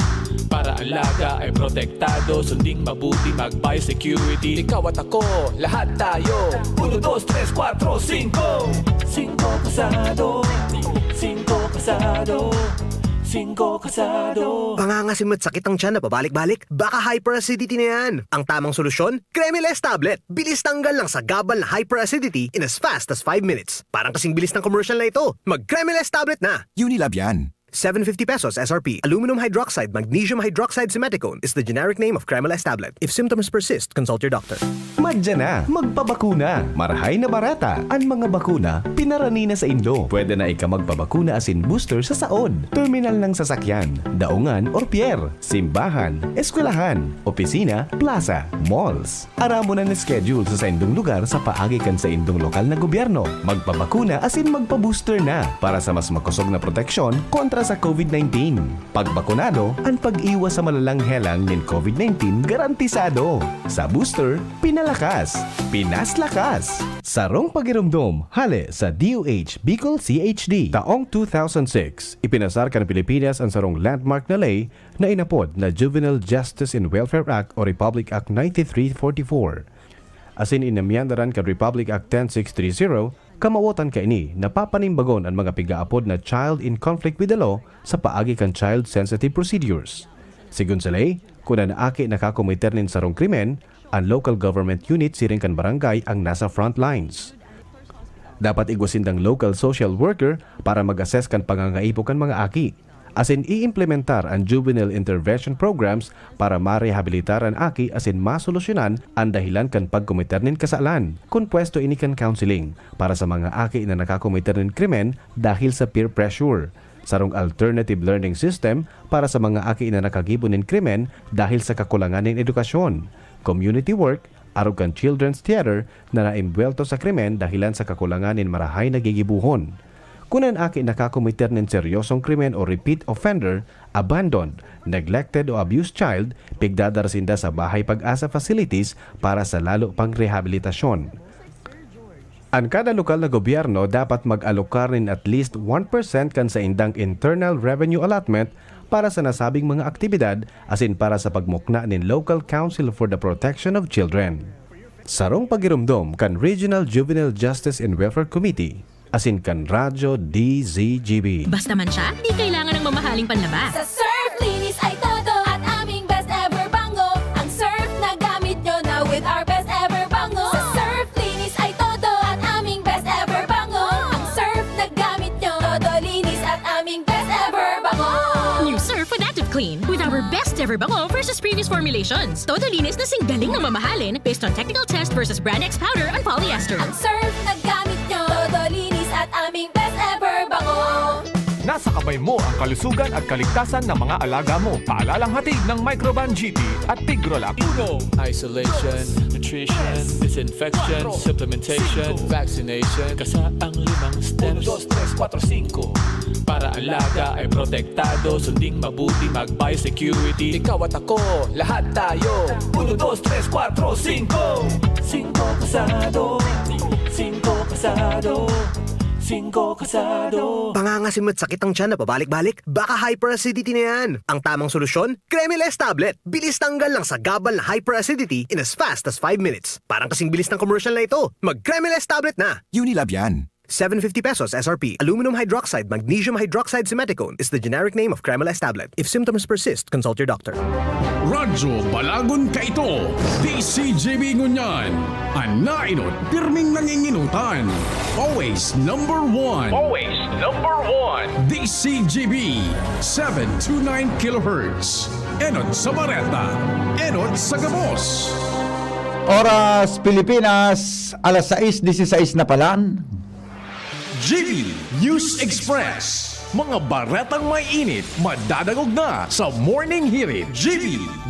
Para alaga ay protektado, sunding mabuti, mag-biosecurity. Ikaw at ako, lahat tayo. Uno, dos, tres, kuwatro, singko. Singko kasado. Singko kasado. Singko kasado. Pangangasim at sakit ang tiyan na pabalik-balik? Baka hyperacidity na yan. Ang tamang solusyon? Cremiles tablet. Bilis tanggal ng sagabal na hyperacidity in as fast as five minutes. Parang kasing bilis ng commercial na ito. Mag Cremiles tablet na! Unilab yan. Seven fifty pesos S R P. Aluminum hydroxide, magnesium hydroxide, simeticone is the generic name of Cremiles tablet. If symptoms persist, consult your doctor. Madya na, magpabakuna. Marahay na barata. An mga bakuna, pinarani na saindo. Pwede na ika magpabakuna asin booster sa saod, terminal ng sasakyan, daungan or pier, simbahan, eskwelahan, opisina, plaza, malls. Aramon an schedule sa saindong lugar sa paagi kan saindong lokal na gobyerno. Magpabakuna asin magpa-booster na para sa mas makosog na proteksyon kontra sa COVID nineteen. Pagbakunado, an pag-iwas sa malalang helang nin COVID nineteen garantisado. Sa booster, pinalakas, pinaslakas! Sarong pagiromdom, hale sa D O H Bicol C H D. Taong two thousand six, ipinasar kan Pilipinas an sarong landmark na ley na inapod na Juvenile Justice and Welfare Act o Republic Act ninety-three forty-four. Asin inamyandaran kan Republic Act ten six three zero, kamawotan kaini na papanimbagon an mga pigaapod na child in conflict with the law sa paagi kan child-sensitive procedures. Sigon sa ley, kun an aki nakakomiter nin sarong krimen, an local government unit siring kan barangay ang nasa front lines. Dapat igwa sindang local social worker para mag-assess kan pangangaipo kan mga aki, asin iimplementar an juvenile intervention programs para marehabilitar an aki asin masolusyonan an dahilan kan pagkomiter nin kasalan. Kon pwesto ini kan counseling para sa mga aki na nakakomiter nin krimen dahil sa peer pressure, sarong alternative learning system para sa mga aki na nakagibo nin krimen dahil sa kakulangan nin edukasyon, community work, arog kan Children's Theater na naimbuwelto sa krimen dahelan sa kakulangan nin marahay na gigibohon. Kun an aki nakakometer nin seryosong krimen o repeat offender, abandoned, neglected o abused child, pigdadara sinda sa Bahay Pag-asa facilities para sa lalo pang rehabilitasyon. An kada lokal na gobyerno dapat mag-alokar nin at least one percent kan saindang internal revenue allotment para sa nasabing mga aktibidad asin para sa pagmukna nin Local Council for the Protection of Children. Sarong pagiromdom kan Regional Juvenile Justice and Welfare Committee asin kan Radyo D Z G B. Basta man siya, di kailangan ng mamahaling panlaba. Sa Surf Linis ay todo at aming best ever bango. Ang Surf na gamit nyo na with our best ever bango. Sa Surf Linis ay todo at aming best ever bango. Ang Surf na gamit nyo, todo linis at aming best ever bango. New Surf with Active Clean with our best ever bango versus previous formulations. Todo linis na singgaling ng mamahalin based on technical test versus Brand X powder on polyester. Ang Surf na gamit nyo, todo linis at aming best ever bango. Nasa kamay mo ang kalusugan at kaligtasan ng mga alaga mo. Paalalang hatid ng Microban G T at Tigrolac Uno. Isolation, nutrition, disinfection, supplementation, vaccination, kasaang limang steps. Dos, tres, kwatro, singko. Para alaga ay protektado, sunding mabuti, mag-biosecurity. Ikaw at ako, lahat tayo. Uno, dos, tres, kwatro, singko. Singko kasado. Singko kasado. Singko kasado. Pangangasim at sakit ang tiyan na pabalik-balik? Baka hyperacidity na yan. Ang tamang solusyon? Cremeles tablet. Bilis tanggal ng sagabal na hyperacidity in as fast as five minutes. Parang kasing bilis ng commercial na ito. Mag Cremeles tablet na. Unilab yan. Seven fifty pesos S R P. Aluminum hydroxide, magnesium hydroxide, simeticone is the generic name of Cremeles tablet. If symptoms persist, consult your doctor. Radyo Balagon Kaito, D C G B ngunyan. An nainot, pirming nanginginutan. Always number one. Always number one. D C G B, seven two nine kilohertz. Enot sa bareta, enot sa gabos. Oras Pilipinas, alas sais disisais na palan. G B News Express. Mga baretang may init, madadangog na sa Morning Hirit. G B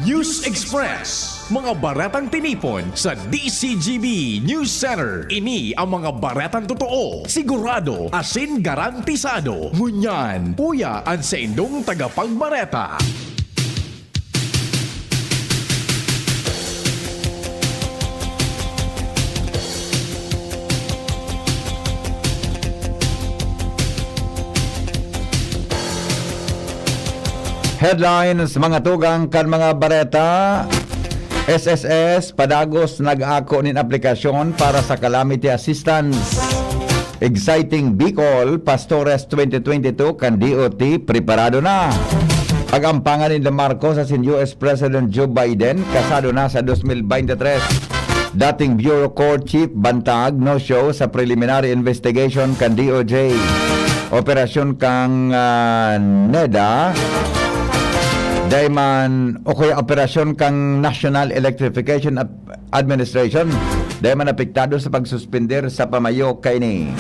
News Express. Mga baretang tinipon sa D C G B News Center. Ini ang mga baretang totoo, sigurado, asin garantisado. Ngunyan, uya an saindong tagapagbareta. Headlines, mga tugang kan mga bareta. S S S, padagos nag-ako nin aplikasyon para sa calamity assistance. Exciting Bicol, Pastores twenty twenty-two kan D O T, preparado na. Pag-ampangan ni Marcos asin U S President Joe Biden, kasado na sa dos mil beintitres. Dating Bureau Court Chief bantag, no-show sa preliminary investigation kan D O J. Operasyon kang ah, NEDA, dai man, o kaya operasyon kang National Electrification Ap- Administration, dai man apektado sa pagsuspender sa pamayo kaini.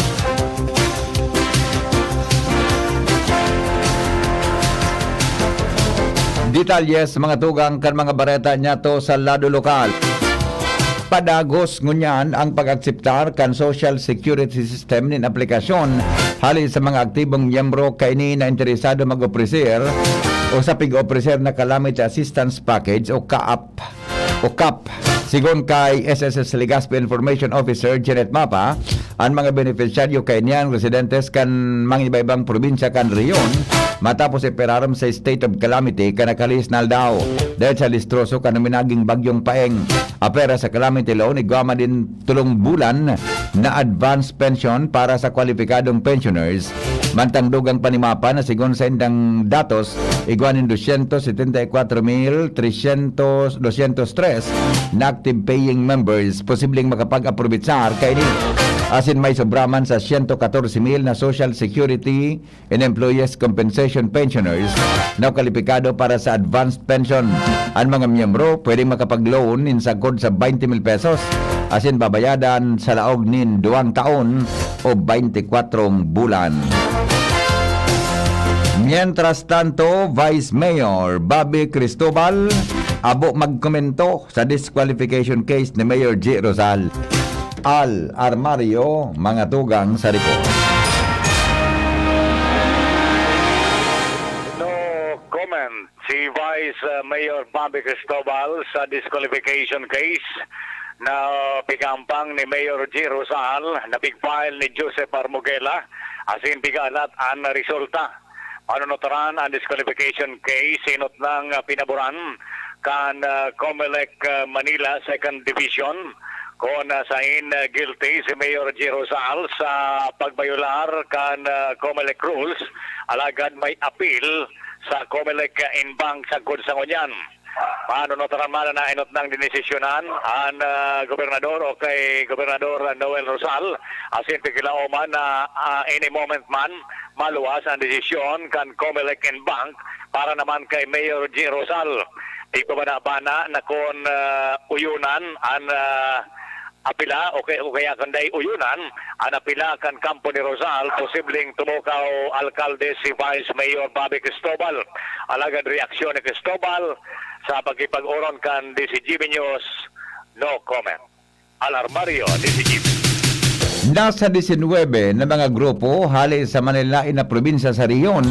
Detalye sa mga tugang kan mga bareta niyato sa lado lokal. Padagos ngunyan ang pag-akseptar kan Social Security System nin aplikasyon hali sa mga aktibong miyembro kaini na interesado mag-opreser o sa pig-opreser na Calamity Assistance Package o CAAP o CAAP. Sigon kay S S S Legazpi Information Officer Janet Mapa, an mga benepisyaryo kaini an residentes kan mga iba-ibang probinsya kan rehiyon matapos ipirarom sa state of calamity kan nakalihis na aldaw. Dahil sa listroso kan minaging Bagyong Paeng, apwera sa calamity loan, igwa man nin tolong bulan na advance pension para sa kwalipikadong pensioners. Mantang dugang pa ni Mapa na sigon sa indang datos, igwa nin dosyentos setenta y cuatro mil tresyentos, dosyentos tres na active paying members posibleng makapag-aprobitsar kaini. Asin may sobra man sa siyento katorse mil na Social Security and Employees Compensation pensioners na kwalipikado para sa advanced pension. An mga miyembro pwedeng makapag-loan nin sagkod sa baynte mil pesos asin babayadan sa laog nin duwang taon o baynte kwatro bulan. Mientras tanto, Vice Mayor Bobby Cristobal abo magkomento sa disqualification case ni Mayor G Rosal. Al Armario, mga tugang sa report. No comment si Vice, uh, Mayor Bobby Cristobal sa disqualification case na pigaampang ni Mayor G Rosal na pig-file ni Joseph Armugela, asin pig-alat an resulta. Panunuturan an disqualification case, inot nang, ah, pinaboran kan, ah, Comelec, ah, Manila Second Division, kun, ah, sain, ah, guilty si Mayor G Rosal sa pagbayolar kan, ah, Comelec rules, alagad may apil sa Comelec, ah, en banc sagkod sa ngunyan. Panunuturan man na inot nang dinesisyonan an, ah, gobernador o kay Gobernador Noel Rosal, asin piglaoman na, ah, any moment man maluwas an desisyon kan Comelec en banc para naman kay Mayor G Rosal. Igbabana-bana na kun, ah, uyunan an, ah, apila o kay, o kaya kun dai uyunan an apila kan kampo ni Rosal, posibleng tumukaw alkalde si Vice Mayor Bobby Cristobal. Alagad reaksyon ni Cristobal sa pakikipag-oron kan D C G B News, no comment. Al Armario, D C G B. Nasa disinwebe na mga grupo hale sa manlaen na probinsya sa rehiyon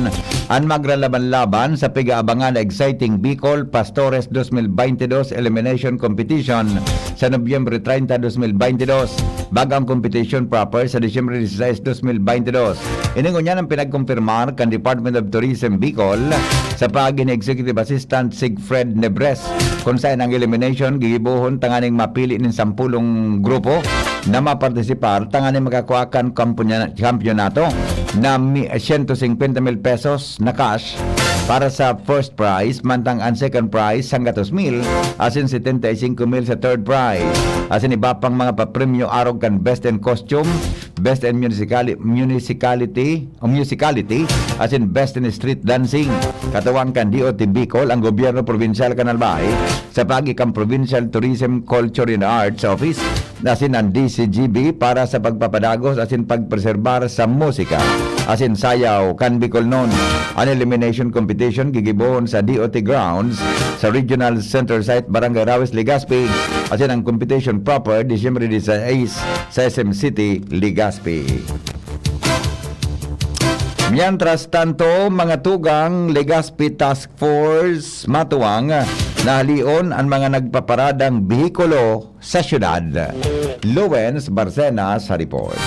an magralaban-laban sa pig-aabangan na Exciting Bicol Pastores dos mil baynte dos Elimination Competition sa Nobyembre treinta, dos mil baynte dos, bago ang competition proper sa Disyembre dieciséis, dos mil baynte dos. Ini ngunyan ang pinagkumpirmar kan Department of Tourism Bicol sa paagi ni Executive Assistant Siegfried Nebres, kun saen ang elimination gigibohon tanganing mapili nin sampulong grupo na mapartisipar tanganing makakua kan kampunya-, kampiyonato na mi-, siyento singkwenta mil pesos na cash para sa first prize, mantang ang second prize, sanggatos mil, asin setenta y cinco mil sa third prize. Asin iba pang mga papremyo arog kan Best in Costume, Best in Municipali-, Municipality, o Musicality, asin Best in Street Dancing. Katuwang kan D O T Bicol, ang gobyerno probinsyal kan Albay, sa paagi kan Provincial Tourism, Culture and Arts Office, asin an D C G B para sa pagpapadagos asin pagpreserbar sa musika asin sayaw kan Bicolnon. An elimination competition gigibohon sa D O T grounds sa Regional Center Site, Barangay Rawis, Legazpi, asin ang competition proper, Disyembre dieciséis, sa S M City, Legazpi. Mientras tanto, mga tugang, Legazpi Task Force, matuwang, nahalion an mga nagpaparadang behikulo sa syudad. Lowens Barcena sa report.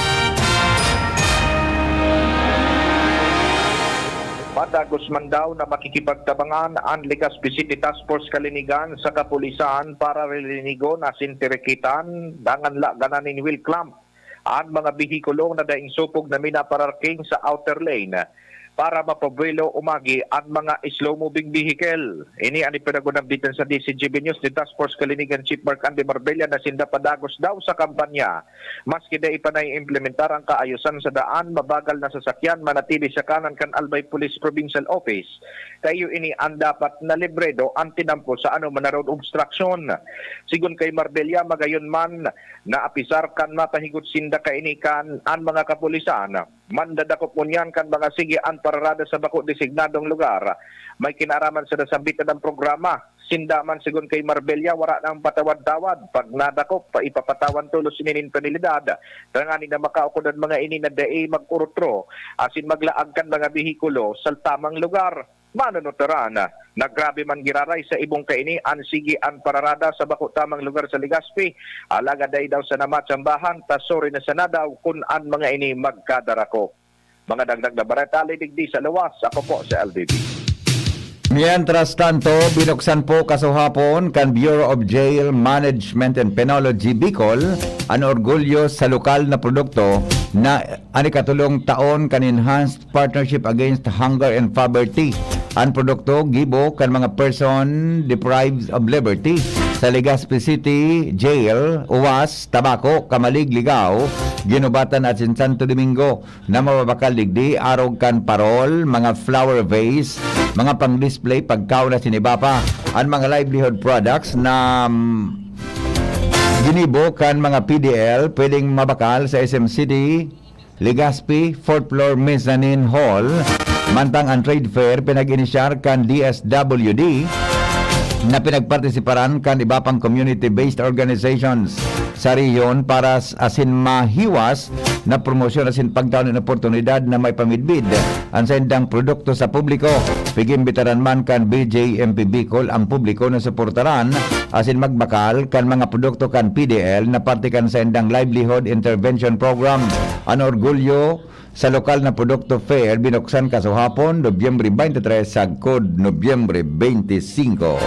Padagos man daw na makikipagtabangan an Legazpi City Task Force Kalinigan sa kapulisan para lilinigon asin tirikitan dangan laganan nin wheel clamp an mga behikulo na daing supog na minapararking sa outer lane para mapabuelo o magi an mga slow-moving vehicle. Ini an ipinagunambitan sa D C G B News ni Task Force Kalinigan Chief Mark Andy Marbella na sinda padagos daw sa kampanya, maski dai pa naiimplementar ang kaayosan sa daan, mabagal na sasakyan manatili sa kanan kan Albay Police Provincial Office. Kaiyo ini an dapat na libre do an tinampo sa anoman na road obstruction. Sigon kay Marbella, magayon man naapisar kan mapahigot sinda kaini kan an mga kapulisan. Mandadakop ngunyan kan mga sige an pararada sa bako designadong lugar. May kinaaraman sa nasambit na programa. Sinda man, sigon kay Marbella, wara nang patawad-tawad. Pag nadakop, pa ipapatawan tolos ini nin penalidad. Tanganing na makaukod an mga ini na dai mag-urutro asin maglaag kan mga behikulo sa tamang lugar. Manunuturan na grabe man giraray sa ibong kaini an sige an pararada sa bako tamang lugar sa Legazpi, alagad dai daw sana matsambahan, ta suri na sana daw kun an mga ini magkadarakop. Mga dagdag na bareta, digdi sa luwas, ako po si L B B. Mientras tanto, binuksan po kasuhapon kan Bureau of Jail Management and Penology Bicol an orgulyo sa lokal na produkto na an ikatulong taon kan Enhanced Partnership Against Hunger and Poverty. An produkto gibo kan mga person deprived of liberty sa Legazpi City Jail, Uwas, Tabaco, Camalig, Ligao, Guinobatan asin Santo Domingo na mababakal digdi arog kan parol, mga flower vase, mga pang-display, pagkaon asin iba pa. An mga livelihood products na, mm, ginibo kan mga P D L pwedeng mabakal sa S M City, Legazpi, fourth floor mezzanine hall, mantang an trade fair pinag-inisyar kan D S W D na pinagpartisiparan kan iba pang community-based organizations sa rehiyon para s-, asin mahiwas na promosyon asin pagtao nin oportunidad na maipamidbid an saindang produkto sa publiko. Pigimbitaran man kan B J M P Bicol ang publiko na suportaran asin magbakal kan mga produkto kan P D L na parte kan saindang Livelihood Intervention Program. An Orgulyo sa lokal na produkto fair binuksan kasuhapon, Nobyembre twenty-three, sagkod Nobyembre twenty-five.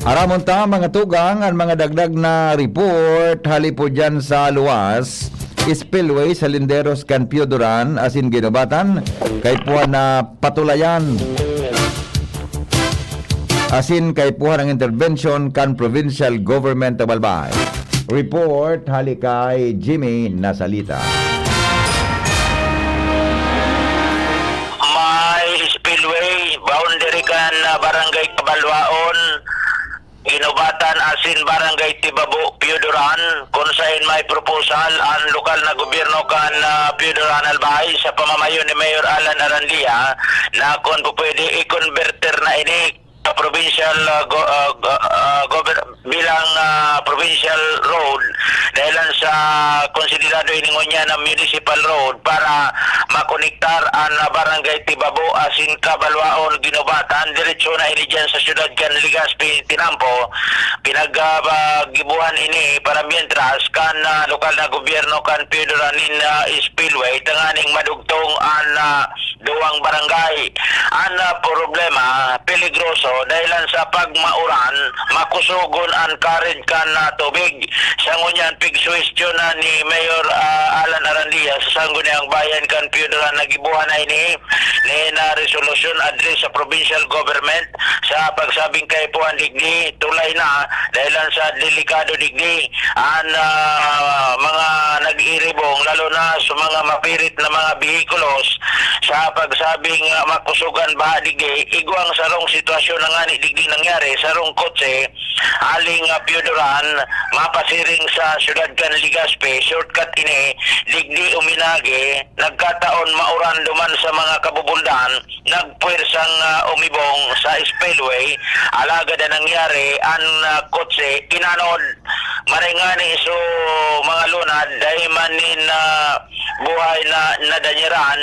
Aramon ta, mga tugang, an mga dagdag na report hali po dyan sa luwas, spillway sa linderos kan Pioduran asin Guinobatan, kaipuhan na patulayan. Asin kaipuhan ang intervention kan provincial government of Albay. Report hali kay Jimmy Nasalita. May spillway, boundary kan, ah, Barangay Cabalwaon, Guinobatan asin Barangay Tibabo, Pioduran, kun saen may proposal an lokal na gobyerno kan, ah, Pioduran, Albay, sa pamamayo ni Mayor Alan Arandia, na kun pupwede, i-converter na ini sa provincial, ah, go-, ah, go-, ah, gover-, bilang, ah, provincial road, dahilan sa konsiderado ini ngunyan na municipal road para makonektar an, ah, Barangay Tibabo asin Cabalwaon, Guinobatan. Diretso na ini dyan sa siyudad kan Legazpi, Tinampo. Pinag, ah, ba-, gibuhan ini para mientras kan, ah, lokal na gobyerno kan Pioduran nin, ah, spillway tanganing madugtong an, ah, duwang barangay. An, ah, problema, peligroso dahilan sa pagmauran, makusogon an karid kan, ah, tubig. Sa ngunyan, pigsuwestiyon na ni Mayor, ah, Alan Arandia sa Sangguniang Bayan kan Pioduran na gibuhan na ini nin, ah, resolusyon address sa provincial government sa pagsabing kaipuhan digdi, tulay na dahilan sa delikado digdi an, ah, mga nag-iribong, lalo na sa mga mapirit na mga behikulos, sa pagsabing, ah, makusog an baha digdi. Igwang sarong sitwasyon na ngani digdi nangyari, sarong kotse, aling, ah, Pioduran, mapasiring sa siyudad kan Legazpi, shortcut ini, digdi uminagi, nagkataon mauran duman sa mga kabubuldan, nagpuwersang, ah, umibong sa spillway, alagad an nangyari, an, ah, kotse inanod. Maray ngani, so, mga lunad, dai man nin, ah, buhay na nadanyaran,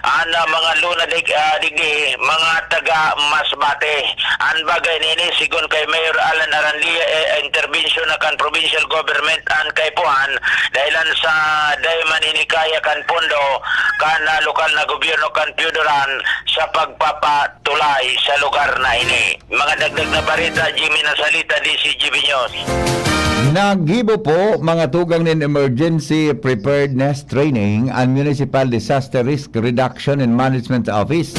an, ah, mga lunad dig-, ah, digdi, mga taga Masbate. An bagay na ini, sigon kay Mayor Alan Arandia, eh, interbensyon na kan provincial government an kaipuhan, dahilan sa dai man ini kaya kan pondo kan, ah, lokal na gobyerno kan Pioduran sa pagpapatulay sa lugar na ini. Mga dagdag na bareta, Jimmy Nasalita, D C G B News. Naggibo po, mga tugang, nin emergency preparedness training an Municipal Disaster Risk Reduction and Management Office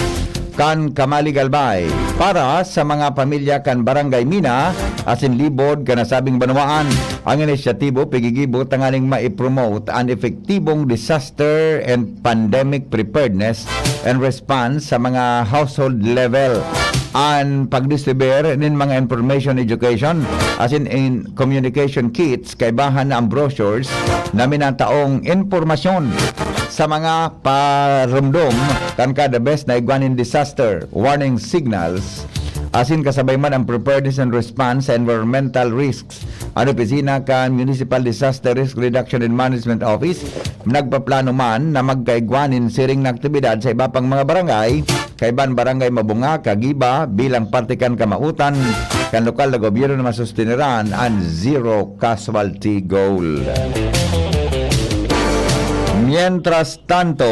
kan Camalig, Albay, para sa mga pamilya kan Barangay Mina asin Libod kan nasabing banwaan. Ang inisyatibo pigigibo tanganing maipromote an epektibong disaster and pandemic preparedness and response sa mga household level. An pagdistribuir nin mga information education asin in communication kits, kaibahan na ang brochures na minataong impormasyon sa mga paromdom kan kada bes na igwa nin disaster warning signals, asin kasabay man ang preparedness and response sa environmental risks. An opisina kan Municipal Disaster Risk Reduction and Management Office nagpaplano man na magkaigwa nin siring na aktibidad sa iba pang mga barangay, kaiba an Barangay Mabunga, Caguiba, bilang parte kan kamautan kan lokal na gobyerno na masusteneran an zero casualty goal. Mientras tanto,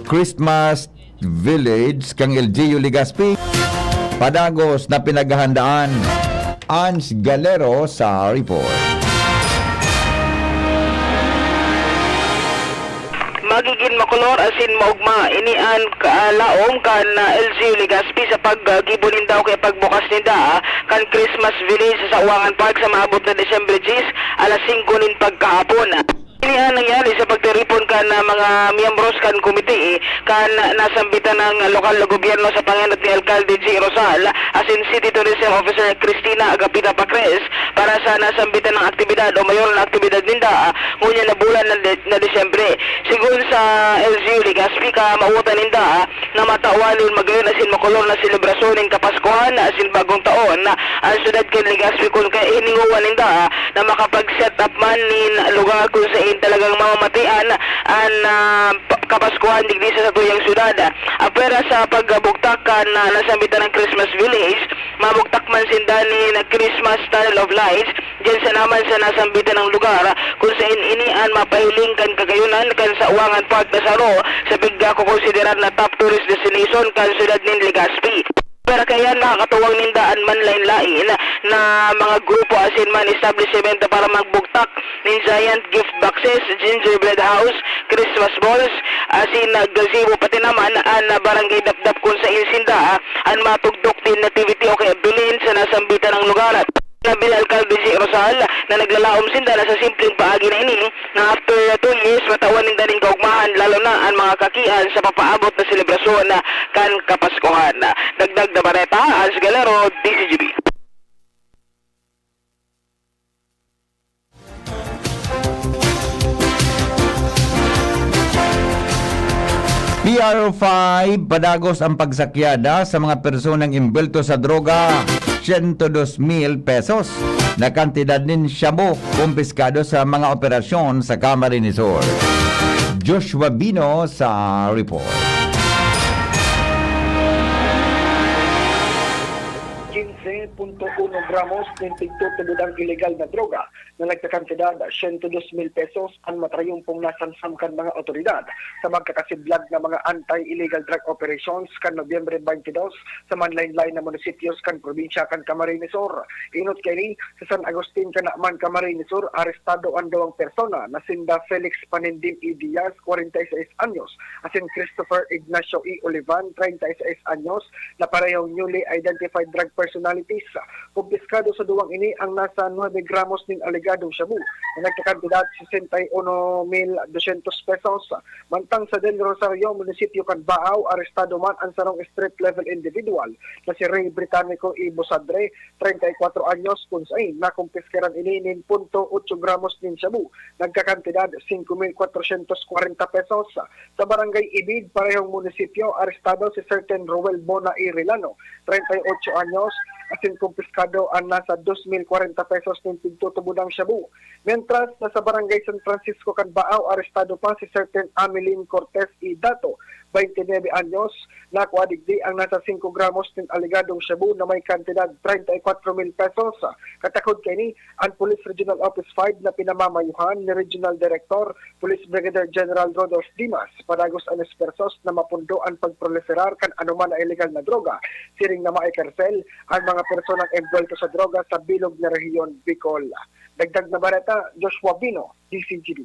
Christmas Village kan L G U Legazpi, padagos na pinaghahandaan. Ans Galero sa report. Magigin makolor asin maogma ini an kalaom kan, ah, L G U Legazpi sa paggibo nin daw kaya pagbukas ninda, ah, kan Christmas Village sa Sawangan Park sa maabot na Disyembre diyes, alas singko nin pagkahapon. Ini ang nangyari sa pagtiripon kan, ah, mga miyembros kan komite kan nasambitan ng lokal na gobyerno sa pangenot ni Alkalde G. Rosal asin City Tourism Officer Cristina Agapita Pacres para sa nasambitan ng aktibidad o mayor na aktibidad ninda, ah, ngunyan na bulan na, de- na Disyembre. Sigon sa L G U Legazpi, kamawotan ninda, ah, na matawan nin magayon asin makolor na selebrasyon nin Kapaskuhan asin Bagong Taon an syudad kan Legazpi kun kaya hiningowa ninda na makapag-set up man nin lugar kun saen talagang mamamatian an, ah, pa- Kapaskuhan digdi sa satuyang syudad. Apwera sa pagbugtak kan, ah, nasambitan ng Christmas Village, mabugtak man sinda nin Christmas Tunnel of Lights, diyan sana man sa nasambitan ng lugar, kun saen ini an mapahiling kan kagayonan kan Sawangan Park na saro sa pigkakokonsiderar na top tourist destination kan syudad nin Legazpi. Pero kaiyan makakatuwang ninda an manlaen-laen na mga grupo asin man establisimento para magbugtak nin giant gift boxes, gingerbread house, Christmas balls, asin gazebo, pati naman an Barangay Dapdap kun saen sinda an matugdok nin nativity o kaya bilin sa nasambitan ng lugar. Nabil Alcalde si Rosal na naglalaom sinda na sa simpleng paagi na ini, na after two years, matawan ninda nin kaugmahan, lalo na an mga kakian sa papaabot na selebrasyon kan Kapaskuhan. Dagdag na bareta, Hans Galero, D C G B. P R O five, padagos ang pagsakyada sa mga personang imbwelto sa droga, siyento dos mil pesos na kantidad nin shabu kumpiskado sa mga operasyon sa Camarines Sur. Joshua Bino sa report. Quince punto uno gramos nin pigtutubod ang ilegal na droga na nagkakantidad siyento dos mil pesos an matrayumpong nasamsam kan mga awtoridad sa magkakasiblag na mga anti-illegal drug operations kan Nobyembre twenty-two sa manlaen-laen na munisipios kan probinsya kan Camarines Sur. Inot kaini, sa San Agustin, Canaman, Camarines Sur, arestado an duwang persona na sinda Felix Panindim E. Diaz, kwarenta y seis anyos, asin Christopher Ignacio E. Olivan, treinta y seis anyos, na parehong newly identified drug personalities. Kumpiskado sa duwang ini ang nasa nuebe gramos nin alegadong shabu na nagkakantidad sesenta y uno mil doscientos pesos. Mantang sa Del Rosario, munisipyo kan Baao, arestado man an sarong street level individual na si Ray Britannico E. Bosadre, treinta y cuatro anyos, kun saen nakumpiskaran ini nin punto otso gramos nin shabu, nagkakantidad singko mil kwatrosyentos kwarenta pesos. Sa Barangay Ibid, parehong munisipyo, arestado si certain Roel Bona E. Relano, treinta y ocho anyos, asin kumpiskado an nasa dos mil kwarenta pesos nin pigtutubodang shabu. Mientras na sa Barangay San Francisco kan Baao, arestado pa si certain Amelin Cortez E. Dato, twenty nuebe anyos, nakua digdi ang nasa singko gramos nin alegadong shabu na may kantidad treinta y cuatro mil pesos. Katakod kaini, an Police Regional Office five na pinamamayuhan ni Regional Director Police Brigadier General Rodolph Dimas, padagos an espersos na mapundo an pagproliferar kan anoman na ilegal na droga, siring na maikarsel an mga personang embwelto sa droga sa bilog na rehiyon, Bicol. Dagdag na bareta, Joshua Bino, D C G B.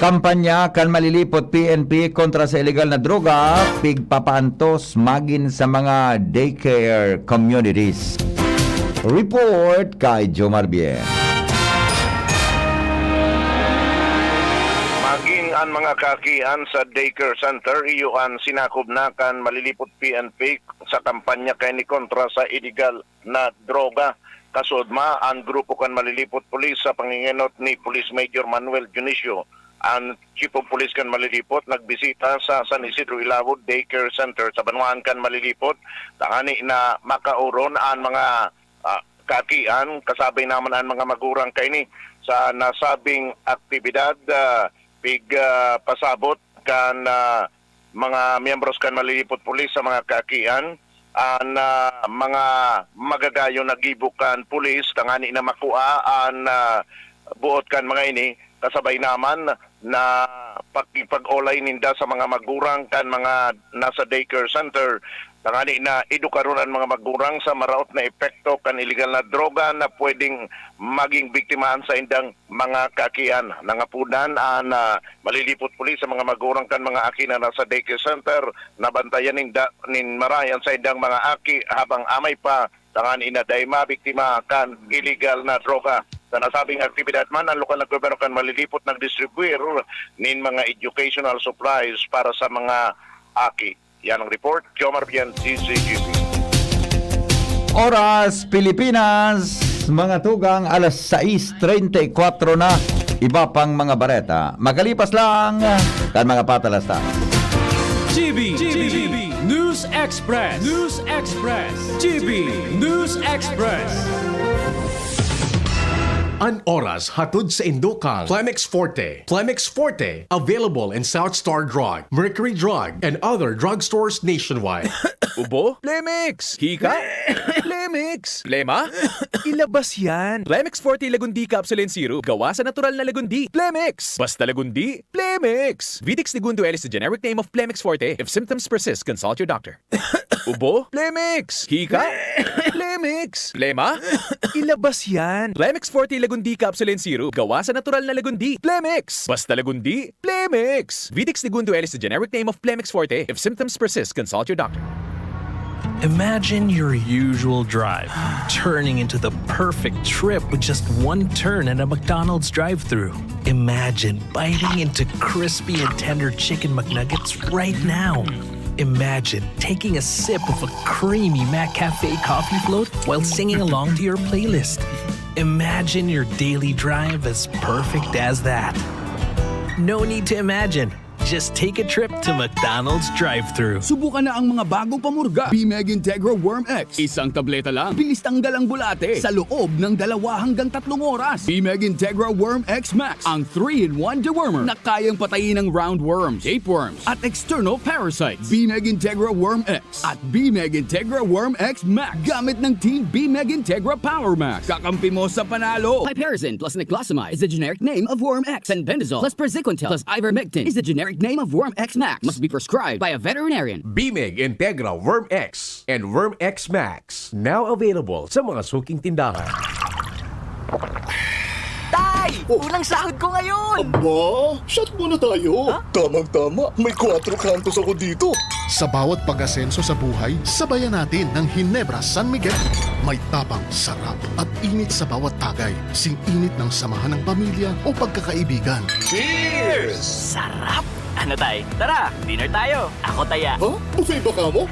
Kampanya kan Malilipot P N P kontra sa ilegal na droga, pigpapaantos magin sa mga daycare communities. Report kay Jomar Bien. Magin an mga kakian sa daycare center, iyo an sinakob na kan Malilipot P N P sa kampanya kaini kontra sa iligal na droga. Kasuodma, an grupo kan Malilipot Police sa pangingenot ni Police Major Manuel Dionisio, an Chief of Police kan Malilipot, nagbisita sa San Isidro Ilawod Daycare Center sa banwaan kan Malilipot, tangani na makaoron an mga, ah, kakian, kasabay naman an mga magurang kaini sa nasabing aktibidad, ah, pig, ah, pasabot kan, ah, mga miyembros kan Malilipot Police sa mga kakian, an, ah, mga magagayon na gibo kan pulis tangani na makua an, ah, buot kan mga ini, kasabay naman na pakipag-olay ninda sa mga magurang kan mga nasa daycare center tangani na edukaron an mga magurang sa maraot na epekto kan iligal na droga na pwedeng maging biktima an saindang mga kaakian. Nangapodan an, ah, malilipot pulis sa mga magurang kan mga aki na nasa daycare center na bantayan ninda nin maray an saindang mga aki habang amay pa tangani na dai mabiktima kan iligal na droga. Sa nasabing aktibidad man, ang lokal na gobyerno kan malilipot nagdistribuir nin mga educational supplies para sa mga aki. Yan ang report, Jomar Bien, D Z G B. Oras, Pilipinas, mga tugang, alas sais treinta y cuatro na. Iba pang mga bareta. Magalipas lang kan mga patalasta. G B, G B, News Express, News Express, G B News Express. An oras hatod saindo kan Plemex Forte. Plemex Forte, available in South Star Drug, Mercury Drug, and other drugstores nationwide. Ubo? Plemex! Hika? Plemex! Plema? Ilabas yan! Plemex Forte Lagundi Capsule and Syrup. Gawa sa natural na lagundi. Plemex! Basta lagundi, Plemex! Vitex Negundo L is the generic name of Plemex Forte. If symptoms persist, consult your doctor. Ubo? Plemex! Hika? Plemex! Plema? Ilabas yan! Plemex Forte Lagundi Capsule and Syrup. Gawa sa natural na lagundi. Plemex! Basta lagundi, Plemex! Vitex Negundo L is the generic name of Plemex Forte. If symptoms persist, consult your doctor. Imagine your usual drive turning into the perfect trip with just one turn at a McDonald's drive-thru. Imagine biting into crispy and tender chicken McNuggets right now. Imagine taking a sip of a creamy McCafe coffee float while singing along to your playlist. Imagine your daily drive as perfect as that. No need to imagine. Just take a trip to McDonald's drive-thru. Subukan na ang mga bagong pamurga. Bimeg Integra Worm X. Isang tableta lang. Bilis tanggal ang bulate sa loob ng dalawa hanggang tatlong oras. Bimeg Integra Worm X Max, ang three-in-one dewormer na kayang patayin ang roundworms, tapeworms, at external parasites. Bimeg Integra Worm X at Bimeg Integra Worm X Max. Gamit ng Team Bimeg Integra Power Max. Kakampi mo sa panalo. Piperazine plus niclosamide is the generic name of Worm X. Fenbendazole plus praziquantel plus ivermectin is the generic name of Worm X Max. Must be prescribed by a veterinarian. Bimeg Integra Worm X and Worm X Max. Now available sa mga suking tindahan. Tay! Oh. Unang sahod ko ngayon! Aba, shot muna tayo. Ha? Tamang-tama, may kwatro kantos ako dito. Sa bawat pag-asenso sa buhay, sabayan natin ng Hinebra San Miguel. May tapang, sarap, at init sa bawat tagay. Sing-init ng samahan ng pamilya o pagkakaibigan. Cheers! Sarap! Ano, Tay? Tara, dinner tayo. Ako, Taya. Ha? Buffet ba ka mo?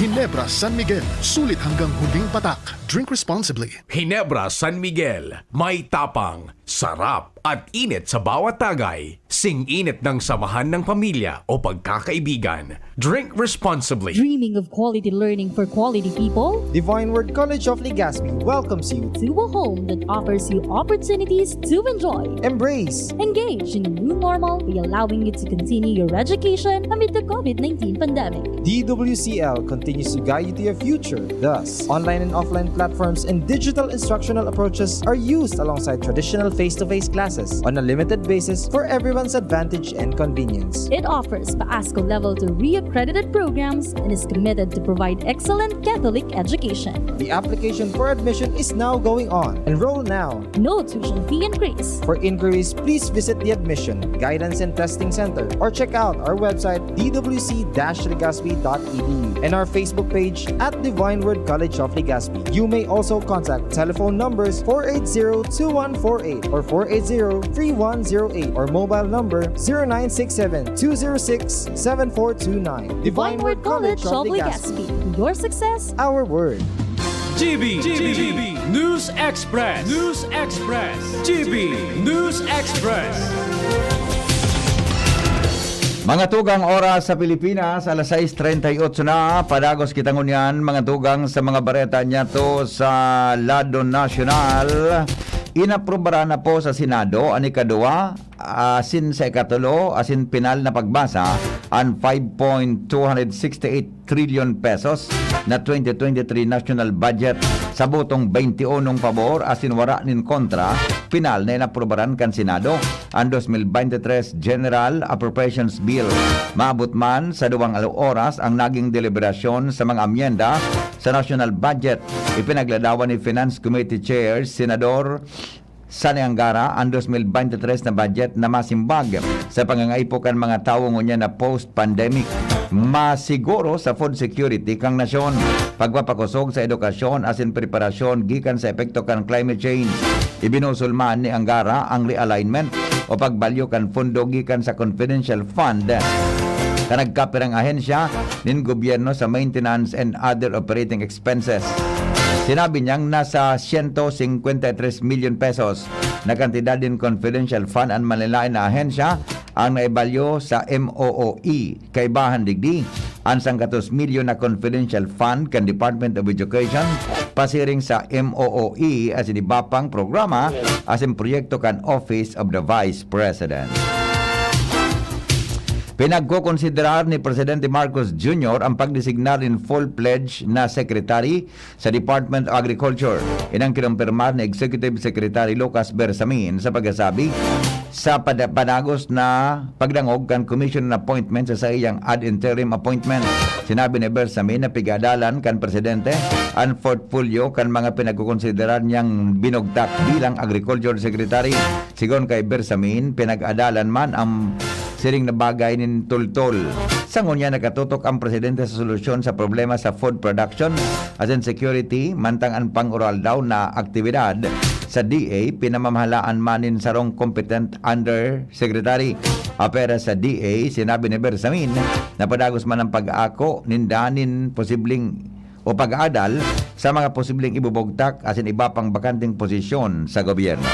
Hinebra San Miguel. Sulit hanggang huling patak. Drink responsibly. Hinebra San Miguel. May tapang, sarap, at init sa bawat tagay. Sing-init ng samahan ng pamilya o pagkakaibigan. Drink responsibly. Dreaming of quality learning for quality people? Divine Word College of Legazpi welcomes you to a home that offers you opportunities to enjoy, embrace, engage in a new normal by allowing you to continue your education amid the COVID nineteen pandemic. D W C L continues to guide you to your future. Thus, online and offline platforms and digital instructional approaches are used alongside traditional face-to-face classes on a limited basis for everyone's advantage and convenience. It offers PASCO Level two reaccredited programs and is committed to provide excellent Catholic education. The application for admission is now going on. Enroll now. No tuition fee increase. For inquiries, please visit the Admission, Guidance and Testing Center or check out our website, d w c dash legazpi dot e d u, and our Facebook page at Divine Word College of Legazpi. You may also contact telephone numbers four eight zero two one four eight or four eight zero three one zero eight or mobile number zero nine six seven two zero six seven four two nine. Divine Word College of Legazpi. Your success, our word. G B, G B, News Express, News Express, G B News Express. Mga tugang, oras sa Pilipinas, alas sais treinta y ocho na. Padagos kita ngunyan, mga tugang, sa mga bareta niyato sa lado nasyonal. Inaprobaran na po sa Senado an ikaduwa asin sa ikatulo asin pinal na pagbasa an five point two hundred sixty eight trillion pesos na twenty twenty-three national budget sa botong twenty-one pabor asin wara nin kontra Pinal na inaprubaran kan Senado an dos mil bente tres General Appropriations Bill. Maabot man sa duwang oras ang naging deliberasyon sa mga amyenda sa national budget. Ipinagladawan ni Finance Committee Chair Senador Sonny Angara an dos mil bente tres na budget na masimbag sa pangangaipo kan mga tawo ngunyan na post-pandemic. Masiguro sa food security kan nasyon, pagpapakosog sa edukasyon asin preparasyon gikan sa epekto kan climate change. Ibinusol man ni Angara ang realignment o pagbalyo kan pondo gikan sa confidential fund kan nagkapirang ahensya nin gobyerno sa maintenance and other operating expenses. Sinabi niyang nasa siyento singkwenta y tres milyon pesos na kantidad nin confidential fund an manlaen na ahensya ang naibalyo sa M O O E. Kaibahan digdi, an sanggatos milyon na confidential fund kan Department of Education pasiring sa M O O E asin iba pang programa asin proyekto kan Office of the Vice President. Pinagkokonsiderar ni Presidente Marcos Junior ang pagdesignar nin full-fledged na secretary sa Department of Agriculture. Inang kinumpirmar ni Executive Secretary Lucas Bersamin sa pagkasabi sa pada-, padagos na pagdangog kan commission on appointment sa saiyang ad interim appointment. Sinabi ni Bersamin na pig-aadalan kan presidente an portfolio kan mga pinagkokonsiderar niyang binugtak bilang agriculture secretary. Sigon kay Bersamin, pinag-adalan man ang siring na bagay nin tultol. Sa ngunyan, nakatutok ang presidente sa solusyon sa problema sa food production asin security, mantang an pang-oral daw na aktibidad sa D A pinamamahalaan man nin sarong competent undersecretary. Apera sa D A, sinabi ni Bersamin na padagos man ang pag-aako ninda nin posibleng o pag-aadal sa mga posibleng ibubugtak asin iba pang bakanteng posisyon sa gobyerno.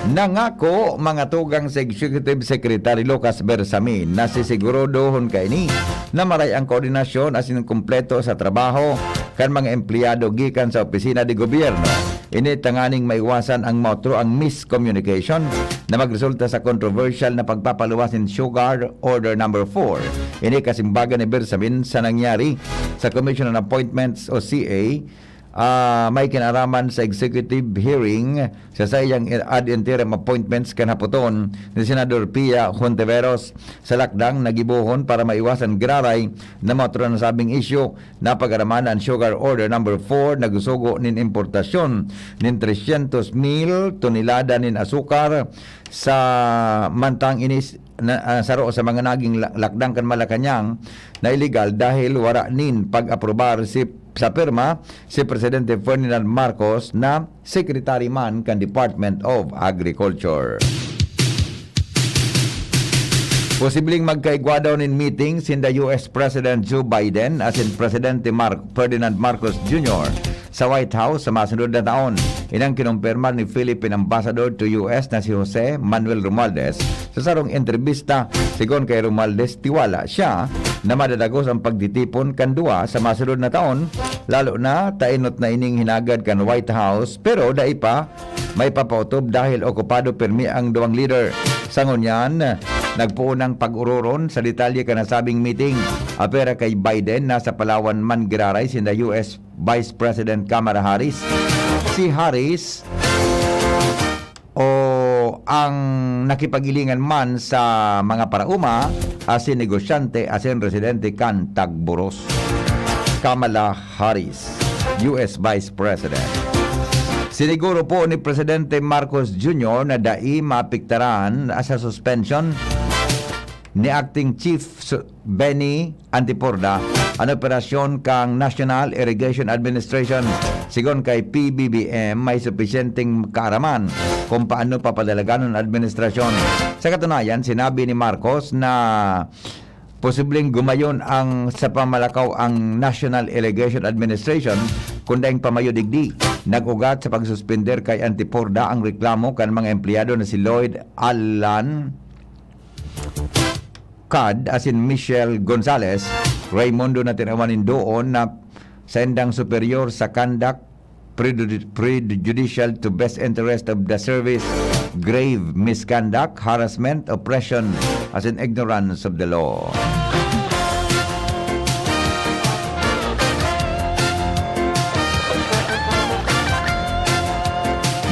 Nangako mga tugang si Executive Secretary Lucas Bersamin na sisiguradohon kaini na maray ang koordinasyon asin kumpleto sa trabaho kan mga empleyado gikan sa opisina de gobyerno. Ini tanganing maiwasan ang maotro ang miscommunication na magresulta sa kontrobersyal na pagpapaluwas nin Sugar Order Number four. Ini kasimbagan ni Bersamin sa nangyari sa Commission on Appointments o C A, ah, may kinaraman sa executive hearing sa saiyang ad interim appointments kan hapoton ni Senador Pia Hontiveros sa lakdang na gibohon para maiwasan giraray na maotro an nasabing isyu. Napag-araman an Sugar Order Number four na gusugo nin importasyon nin trescientos mil tonelada nin asukar sa mantang inis na, ah, saro sa mga naging la-, lakdang kan Malacañang na iligal dahil wara nin pag-aprobar si, sa pirma si Presidente Ferdinand Marcos na secretary man kan Department of Agriculture. Posibleng magkaigwa daw nin meeting sinda U S President Joe Biden asin Presidente Mar-, Ferdinand Marcos Junior sa White House sa masunod na taon. Inang kinumpirma ni Philippine Ambassador to U S na si Jose Manuel Romualdez sa sarong entrebista. Sigon kay Romualdez, tiwala siya na madadagos ang pagtitipon kan duwa sa masunod na taon, lalo na ta enot na ining hinagad kan White House, pero dai pa may papaotob dahil okupado pirmi ang duwang leader. Sa ngunyan, nagpoon ang pag-ororon sa detalye kan nasabing meeting. Apera kay Biden, nasa Palawan man giraray sinda U S Vice President Kamala Harris. Si Harris o ang nakipag-ilingan man sa mga paraoma, asin negosyante, asin residente kan Tagboros. Kamala Harris, U S Vice President. Siniguro po ni Presidente Marcos Junior na dai maapektaran sa suspension ni Acting Chief Su-, Benny Antiporda an operasyon kan National Irrigation Administration. Sigon kay P B B M, may supisyenteng kaaraman kung paano papadalagan an administrasyon. Sa katunayan, sinabi ni Marcos na posibleng gumayon ang, sa pamalakaw ang National Irrigation Administration kun daing pamayo digdi. Nag-ugat sa pagsuspender kay Antiporda ang reklamo kan mga empleyado na si Lloyd Alan Cad asin Michelle Gonzalez, Raymundo na tinawan nin doon na saindang superior sa conduct prejudi-, prejudicial to best interest of the service, grave misconduct, harassment, oppression, asin ignorance of the law.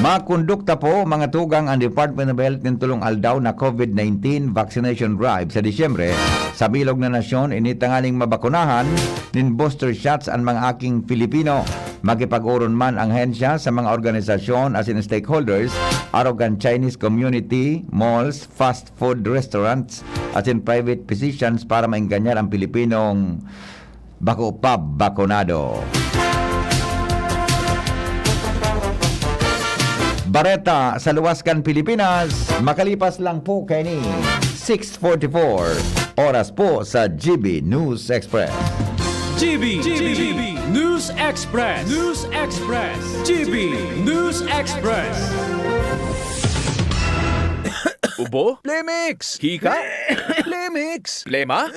Makondukta po, mga tugang, ang Department of Health nin tulong aldaw na COVID nineteen vaccination drive sa Disyembre sa bilog na nasyon, ini tanganing mabakunahan nin booster shots an mga aking Pilipino. Makipag-oron man ang hensya sa mga organisasyon asin stakeholders, arog kan Chinese community, malls, fast food restaurants, asin private physicians para maenganyar ang Pilipinong bako pa bakunado. Bareta sa luwas kan Pilipinas, makalipas lang po kaini six forty-four, oras po sa G B News Express. G B, G B, News Express, News Express, G B News Express. Ubo? Plemix! Hika? Plemix! Plema?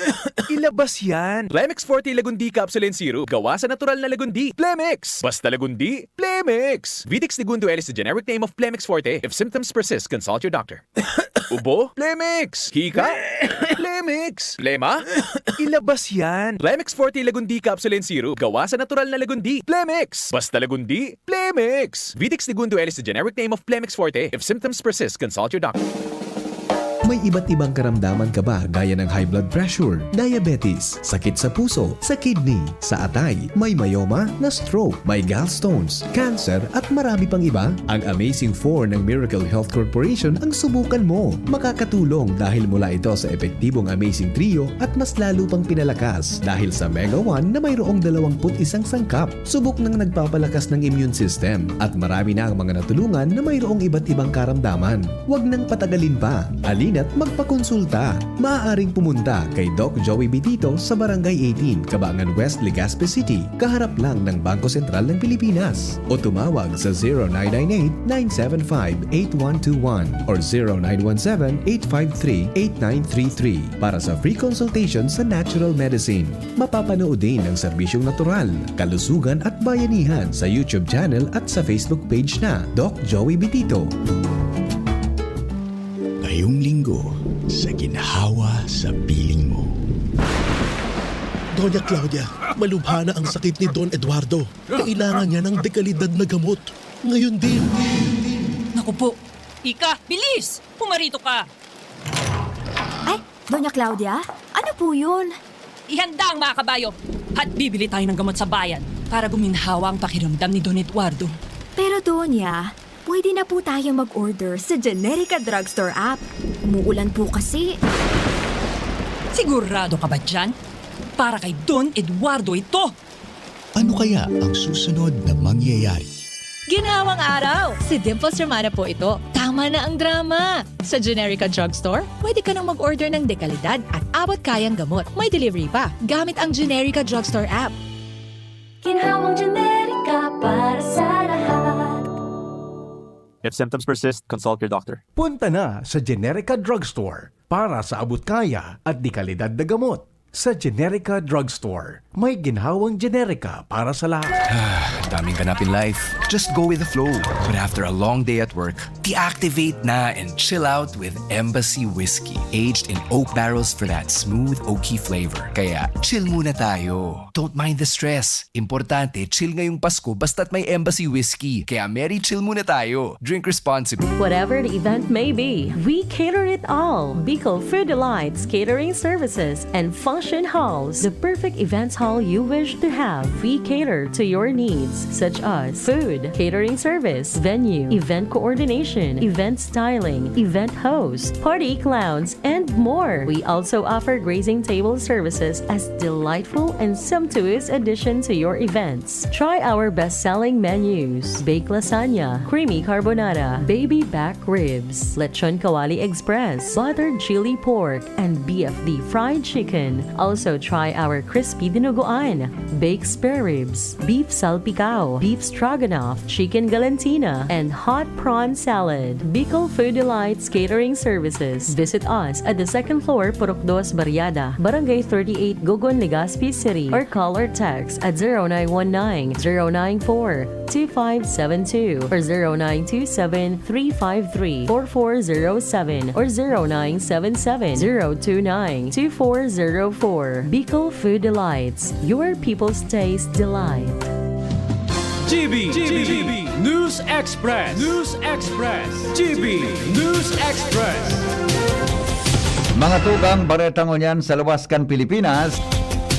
Ilabas yan! Plemix Forte Lagundi Capsule and Syrup. Gawa sa natural na lagundi. Plemix! Basta lagundi, Plemix! Vitex Segundo L is the generic name of Plemix Forte. If symptoms persist, consult your doctor. Ubo? Plemix! Hika? Plemix! Plema? Ilabas yan! Plemix Forte Lagundi Capsule and Syrup. Gawa sa natural na lagundi. Plemix! Basta lagundi, Plemix! Vitex Segundo L is the generic name of Plemix Forte. If symptoms persist, consult your doctor. May iba't ibang karamdaman ka ba gaya ng high blood pressure, diabetes, sakit sa puso, sa kidney, sa atay, may myoma, na-stroke, may gallstones, cancer, at marami pang iba? Ang Amazing four ng Miracle Health Corporation ang subukan mo. Makakatulong dahil mula ito sa epektibong Amazing Trio at mas lalo pang pinalakas dahil sa Mega one na mayroong dalawampu't isang sangkap. Subok nang nagpapalakas ng immune system at marami na ang mga natulungan na mayroong iba't ibang karamdaman. Huwag nang patagalin pa. Halina't magpakonsulta. Maaaring pumunta kay Doc Joey Bitito sa Barangay eighteen, Cabangan West, Legazpi City, kaharap lang ng Bangko Sentral ng Pilipinas. O tumawag sa zero nine nine eight, nine seven five, eight one two one or zero nine one seven, eight five three, eight nine three three para sa free consultation sa natural medicine. Mapapanood din ang serbisyong natural, kalusugan at bayanihan sa YouTube channel at sa Facebook page na Doc Joey Bitito. Ngayong linggo, sa ginhawa sa piling mo. Doña Claudia, malubha na ang sakit ni Don Eduardo. Kailangan niya ng dekalidad na gamot. Ngayon din. Naku po. Ika, bilis! Pumarito ka! Ay, Doña Claudia? Ano po yun? Ihanda ang mga kabayo at bibili tayo ng gamot sa bayan para guminhawa ang pakiramdam ni Don Eduardo. Pero Doña, pwede na po tayo mag-order sa Generica Drugstore app. Umuulan po kasi. Sigurado ka ba dyan? Para kay Don Eduardo ito! Ano kaya ang susunod na mangyayari? Ginhawang araw! Si Dimples Romana po ito. Tama na ang drama! Sa Generica Drugstore, pwede ka nang mag-order ng dekalidad at abot kayang gamot. May delivery pa, gamit ang Generica Drugstore app. Ginhawang Generica para sa lahat. If symptoms persist, consult your doctor. Punta na sa Generica Drugstore para sa abot kaya at dekalidad na gamot. Sa Generica Drugstore, may ginhawang Generica para sa lahat. Daming ganap in life. Just go with the flow. But after a long day at work, deactivate na and chill out with Embassy Whiskey. Aged in oak barrels for that smooth, oaky flavor. Kaya, chill muna tayo. Don't mind the stress. Importante, chill ngayong Pasko basta't may Embassy Whiskey. Kaya Merry Chill muna tayo. Drink responsibly. Whatever the event may be, we cater it all. Bicol Food Delights Catering Services and Function Halls, the perfect events hall you wish to have. We cater to your needs such as food, catering service, venue, event coordination, event styling, event host, party clowns, and more. We also offer grazing table services as delightful and sumptuous addition to your events. Try our best-selling menus: baked lasagna, creamy carbonara, baby back ribs, lechon kawali express, buttered chili pork, and B F D fried chicken. Also try our crispy dinuguan, baked spare ribs, beef salpicao, beef stroganoff, chicken galantina, and hot prawn salad. Bicol Food Delights Catering Services. Visit us at the second floor, Purok Dos Barriada, Barangay thirty-eight, Gogon, Legazpi City, or call or text at zero nine one nine, zero nine four, two five seven two or zero nine two seven, three five three, four four zero seven or zero nine seven seven, zero two nine, two four zero four. Bicol Food Delights, your people's taste delight. G B, G B, News Express, News Express, G B News Express. Mga tugang, bareta ngunyan sa luwas kan Pilipinas.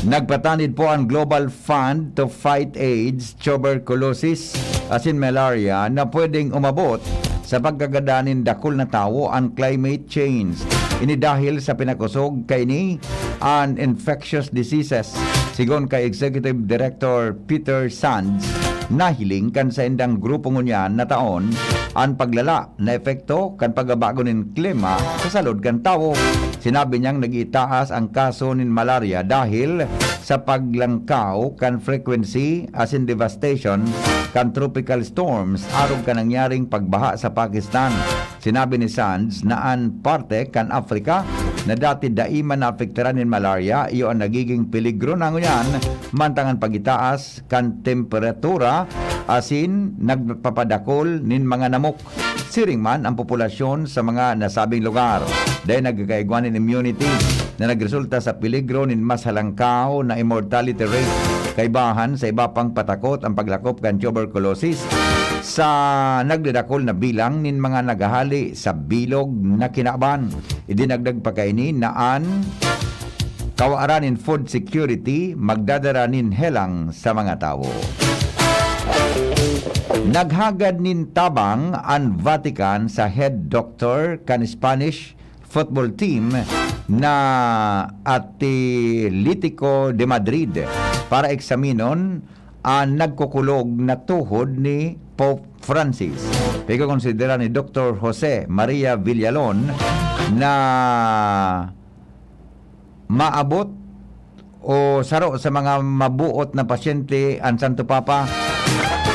Nagpatanid po ang Global Fund to Fight AIDS, Tuberculosis, asin Malaria na pwedeng umabot sa pagkagadan nin dakul na tawo an climate change. Ini dahil sa pinakosog kaini an infectious diseases. Sigon kay Executive Director Peter Sands, nahiling kan saindang grupo ngunyan na taon an paglala na epekto kan pagbabago nin klima sa salud kan tawo. Sinabi niyang nag-itaas ang kaso nin malaria dahil sa paglangkaw kan frequency asin devastation kan tropical storms arog kan nangyaring pagbaha sa Pakistan. Sinabi ni Sands na an parte kan Africa na dati dai man naapektaran nin malaria iyo an nagiging peligro na ngunyan, mantang an pagitaas kan temperatura asin nagpapadakol nin mga namok. Siring man ang populasyon sa mga nasabing lugar, dai nagkakaigwa nin immunity na nagresulta sa peligro nin mas halangkaw na immortality rate. Kaibahan sa iba pang patakot ang paglakop kan tuberculosis sa nagdadakol na bilang nin mga naghahali sa bilog na kinaban. Idinagdag pa kaini na an kawaran nin food security magdadara nin helang sa mga tawo. Naghagad nin tabang an Vatican sa head doctor kan Spanish football team na Atletico de Madrid para eksaminon an nagkukulog na tuhod ni Pope Francis. Pigkokonsidera ni Doktor Jose Maria Villalon na maabot o saro sa mga mabuot na pasyente an Santo Papa.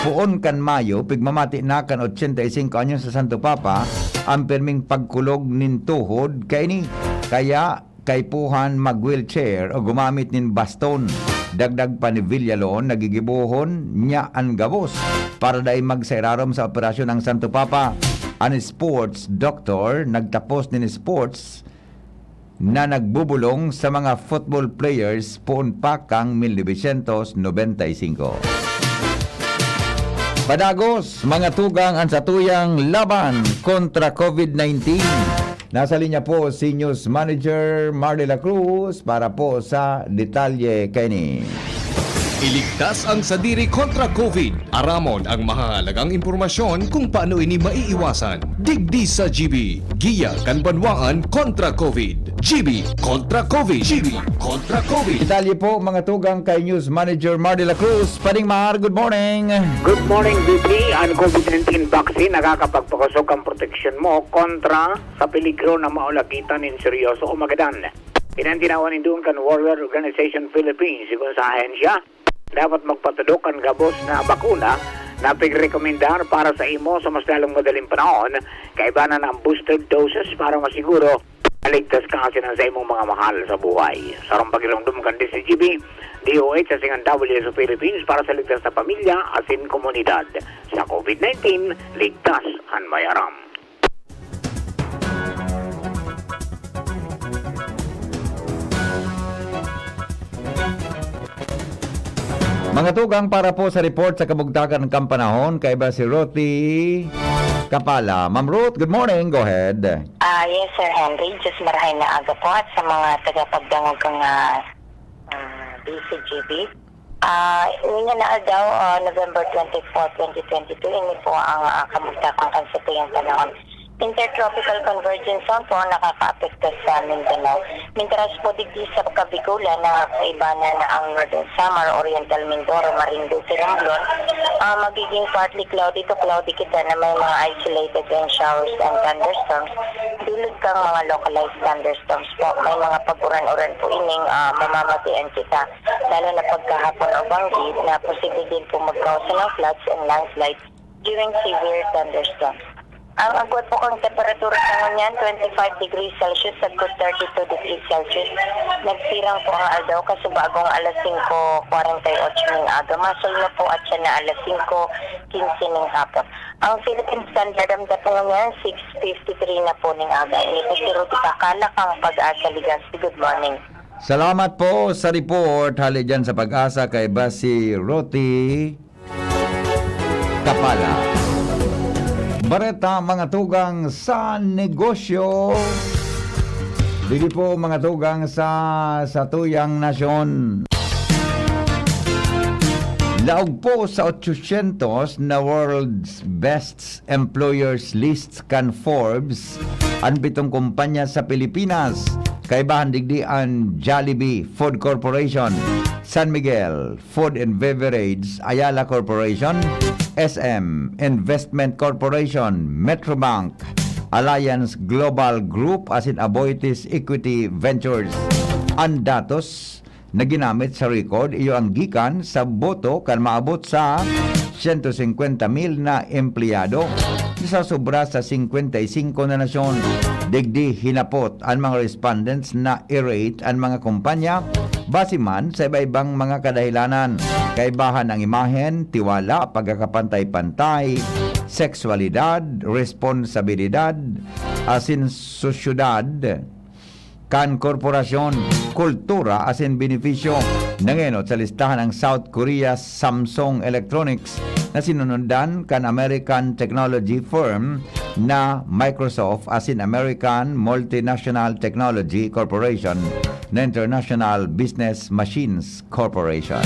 Poon kan Mayo, pigmamati na kan ochenta y cinco anyos sa Santo Papa ang pirming pagkulog nin tuhod kaini. Kaya kaipuhan mag-wheelchair o gumamit nin baston. Dagdag pa ni Villalon, nagigibohon niya an gabos para dai magsairarom sa operasyon ang Santo Papa. An sports doctor nagtapos nin sports na nagbubulong sa mga football players poon pa kan mil novecientos nobenta y singko. Padagos, mga tugang, an satuyang laban kontra COVID nineteen. Nasa linya po si News Manager Marley La Cruz para po sa detalye kaini. Iligtas ang sadiri kontra COVID. Aramon ang mahahalagang impormasyon kung paano ini maiiwasan. Digdi sa G B, giya kan banwaan kontra COVID. G B kontra COVID. G B kontra COVID. Detalye po, mga tugang, kay News Manager Marley La Cruz. Pading Mar, good morning. Good morning, B P. Ang COVID nineteen vaccine nakakapagpakosog kan proteksyon mo kontra sa peligro na maulagitan nin seryoso o magadan. Iyan an tinawan nin duon kan World Health Organization Philippines. Sigon sa ahensya, dapat magpatudok kan gabos na bakuna na pigrekomendar para sa imo sa mas lalong madaling panahon, kaiba na ang booster doses para masiguro na ligtas ka asin ang sa imong mga mahal sa buhay. Sarong pagiromdom kan D C G B, D O H asin ang W H O Philippines para sa ligtas na pamilya asin komunidad. Sa COVID nineteen, ligtas an may aram. Mga tugang, para po sa report sa kabugtakan kan panahon, kaiba si Ruthie Kapala. Ma'am Ruth, good morning. Go ahead. Ah, yes, Sir Henry. Diyos marahay na aga po at sa mga tagapagdangog kan, ah, ah, D C G B. Ah, ngunyan na aldaw, ah, November twenty-four, twenty twenty-two, ini po ang, ah, kabugtakan kan satuyang panahon. Intertropical Convergence Zone po ang nakakaapekto sa Mindanao. Mintras po digdi sa Kabigolan na kaibanan na ang Northern Samar, Oriental Mindoro, Marinduque, Romblon, ah, magiging partly cloudy to cloudy kita na may mga isolated rain showers and thunderstorms, dulot kang mga localized thunderstorms po. May mga pag-uran-uran po ining, ah, mamamatian kita, lalo na pagkahapon o banggi na posible din po magkausa ng floods and landslides during severe thunderstorms. Ang agwat po kang temperatura sa ngunyan, twenty-five degrees Celsius, sagkod thirty-two degrees Celsius. Nagsirang po ang aldaw kasubagong alas singko kwarenta y otso ning aga. Masulno po at siya na alas singko kinse ning hapon. Ang Philippine Standard, ang dapong niyan, six fifty-three na po ning aga. Ini po si Ruthie Kakala kang Pag-asa, Legazpi. Good morning. Salamat po sa report. Hali dyan sa Pag-asa, kaiba si Ruthie. Kapala. Bareta, mga tugang sa negosyo. Dili po, mga tugang sa, sa tuyang nasyon. Laog po sa otsosyentos na World's Best Employers List kan Forbes an pitong kumpanya sa Pilipinas. Kaibahan digdi an Jollibee Food Corporation, San Miguel Food and Beverage, Ayala Corporation, S M Investment Corporation, Metrobank, Alliance Global Group asin Aboitiz Equity Ventures. An datos na ginamit sa record iyo ang gikan sa boto kan maabot sa siyento singkwenta mil na empleyado sa sobra sa singkwenta y singko na nasyon. Digdi hinapot an mga respondents na i-rate an mga kumpanya base man sa iba-ibang mga kadahilanan, kaibahan ang imahen, tiwala, pagkakapantay-pantay, sexualidad, responsabilidad, asin sosyedad kan korporasyon, kultura asin benepisyo. Nangenot sa listahan ang South Korea Samsung Electronics na sinundan kan American technology firm na Microsoft asin American multinational technology corporation na International Business Machines Corporation.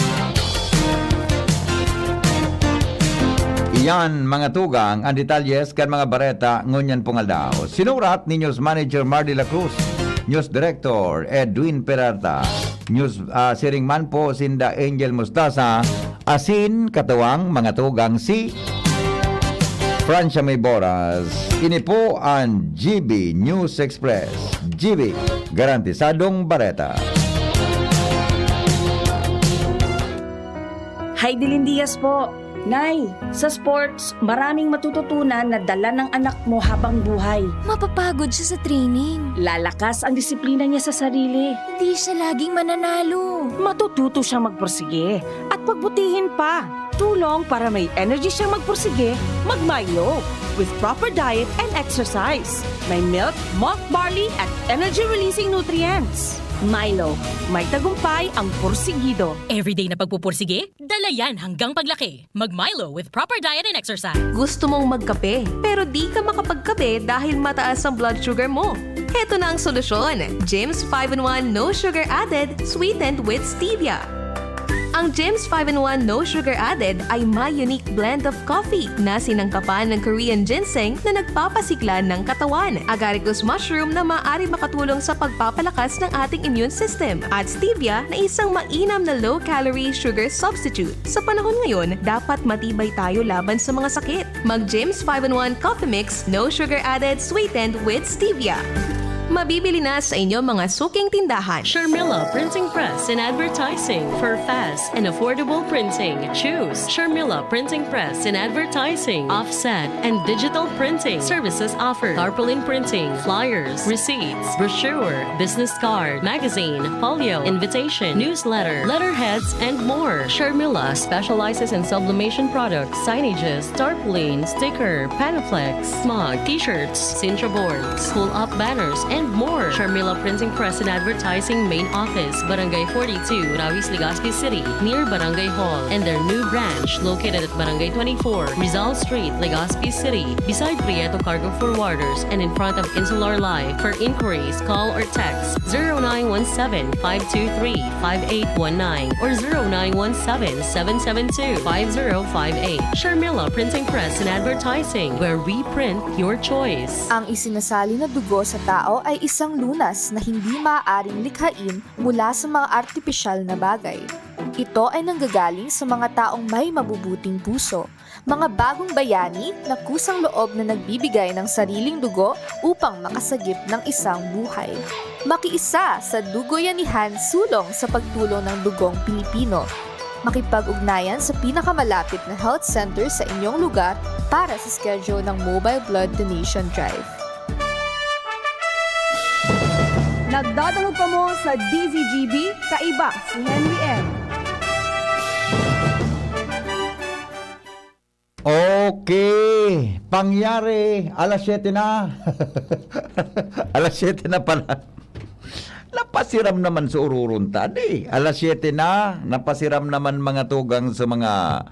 Iyan, mga tugang, ang detalyes kan mga bareta ngunyan pong aldaw. Sinurat ni News Manager Mardy La Cruz, News Director Edwin Peralta, News, ah, siring man po sinda Angel Mostaza, asin katuwang mga tugang si Francia May Boras. Ini po ang G B News Express. G B, garantisadong bareta. Hay Dilindias po. Nay, sa sports, maraming matututunan na dala ng anak mo habang buhay. Mapapagod siya sa training. Lalakas ang disiplina niya sa sarili. Hindi siya laging mananalo. Matututo siyang magpursige at pagbutihin pa. Tulong para may energy siyang magpursige, mag-Milo with proper diet and exercise. May milk, mock barley at energy-releasing nutrients. Milo, may tagumpay ang pursigido. Everyday na pagpupursige, dala yan hanggang paglaki. Mag-Milo with proper diet and exercise. Gusto mong magkape, pero di ka makapagkape dahil mataas ang blood sugar mo? Heto na ang solusyon, Jims five in one No Sugar Added, sweetened with stevia. Ang Jims five in one No Sugar Added ay may unique blend of coffee na sinangkapan ng Korean ginseng na nagpapasigla ng katawan, agaricus mushroom na maaari makatulong sa pagpapalakas ng ating immune system, at stevia na isang mainam na low-calorie sugar substitute. Sa panahon ngayon, dapat matibay tayo laban sa mga sakit. Mag Jims five in one Coffee Mix, no sugar added, sweetened with stevia. Mabibili na sa inyong mga suking tindahan. Sharmila Printing Press and Advertising. For fast and affordable printing, choose Sharmila Printing Press and Advertising. Offset and digital printing services offered. Tarpaulin printing, flyers, receipts, brochure, business card, magazine, folio, invitation, newsletter, letterheads, and more. Sharmila specializes in sublimation products, signages, tarpaulin, sticker, Panaflex, mug, t-shirts, Sintra boards, pull-up banners, and more. Sharmila Printing Press and Advertising Main Office, Barangay forty-two, Rawis, Legazpi City, near Barangay Hall, and their new branch located at Barangay twenty-four, Rizal Street, Legazpi City, beside Prieto Cargo Forwarders and in front of Insular Life. For inquiries, call or text zero nine one seven, five two three, five eight one nine or zero nine one seven, seven seven two, five zero five eight. Sharmila Printing Press and Advertising, where we print your choice. Ang isinasali na dugo sa tao ay isang lunas na hindi maaaring likhain mula sa mga artipisyal na bagay. Ito ay nanggagaling sa mga taong may mabubuting puso, mga bagong bayani na kusang loob na nagbibigay ng sariling dugo upang makasagip ng isang buhay. Makiisa sa Dugoyanihan Sulong sa pagtulong ng dugong Pilipino. Makipag-ugnayan sa pinakamalapit na health center sa inyong lugar para sa schedule ng Mobile Blood Donation Drive. Nagdadangog kamo sa D Z G B, kaiba si Henry M. Okay, pangyari, alas siyete na. Alas siyete na pala. Napasiram naman sa ururon ta, di. Alas siyete na, napasiram naman mga tugang sa mga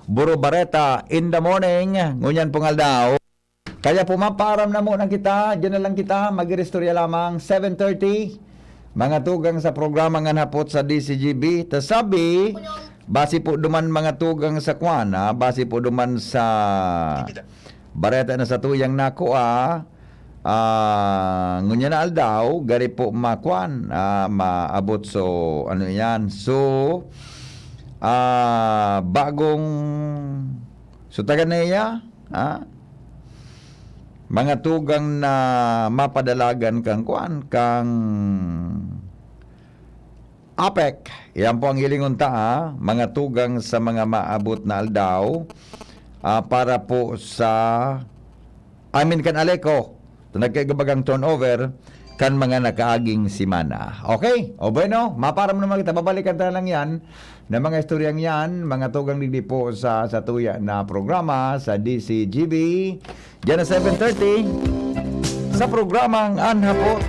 Buro Bareta in the morning, ngunyan pong aldaw. Kaya po, mapaaram na muna kita, diyan na lang kita, mag-iristorya lamang, seven thirty, mga tugang sa programa Ngan Hapot sa D C G B. Ta sabi, base po duman mga tugang sa kwan, ha? Base po duman sa bareta na sa tuyang nakua, ah, ngunyan na aldaw, gari po makwan, ah, maabot. So, ano yan? So, ah, bagong, so, taga na iya, ha? Mga tugang na mapadalagan kang kwan, kang APEC. Yan po ang hilingon ta, ha? Mga tugang sa mga maabot na aldaw, ah, para po sa, I mean, kan ALECO, na nagkaigabagang turnover kan mga nakaaging semana. Okay? O bueno, maparam naman kita. Babalikan ta lang yan na mga istoryang yan, mga tugang digdi po sa, sa tuya na programa, sa D C G B. Diyan na seven thirty, sa programang An Hapot.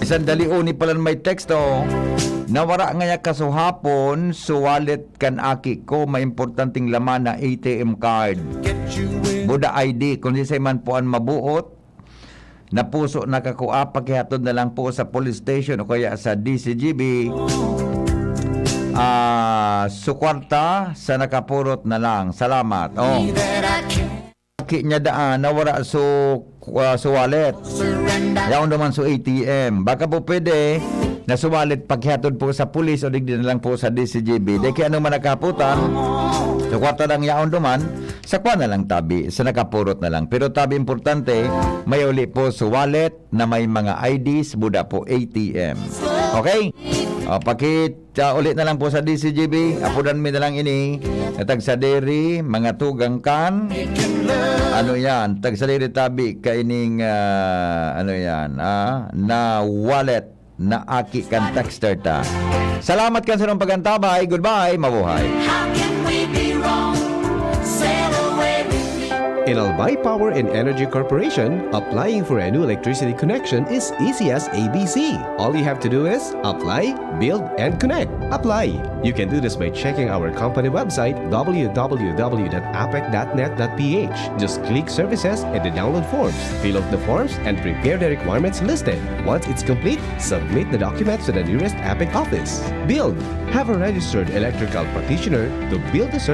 Isang dali uni palan may teksto, nawara ngaya kasuhapon, suwalit kan aki ko, may importanteng laman na A T M card. Buda I D, kung di sa man po an mabuot, na puso nakakua, pakihatod na lang po sa police station o kaya sa D C G B. Ah, su kwarta sa nakapurot na lang. Salamat. Oh. Aki niya daan, nawara su, ah, su wallet. Yaon naman su A T M. Baka po pwede na su wallet pakihatod po sa pulis o digdi na lang po sa D C G B. Di kaya ano man nakaputan, su kwarta lang yaon duman, sa kwa na lang tabi, sa nakapurot na lang. Pero tabi importante, may uli po su wallet na may mga I Ds, buda po A T M. Okay? O, pakit, ah, uli na lang po sa D C G B. Apudan mi na lang ini. Tagsadiri, mga tugang kan. Ano yan? Tagsadiri tabi kaining, ah, ano yan? Ah, na wallet na aki kan texter ta. Salamat kan sarong pagantabay. Goodbye. Mabuhay. How can we be wrong? Sail away with me. In Albay Power and Energy Corporation, applying for a new electricity connection is easy as A B C. All you have to do is apply, build, and connect. Apply. You can do this by checking our company website, w w w dot apec dot net dot p h. Just click services and the download forms. Fill out the forms and prepare the requirements listed. Once it's complete, submit the documents to the nearest APEC office. Build. Have a registered electrical practitioner to build the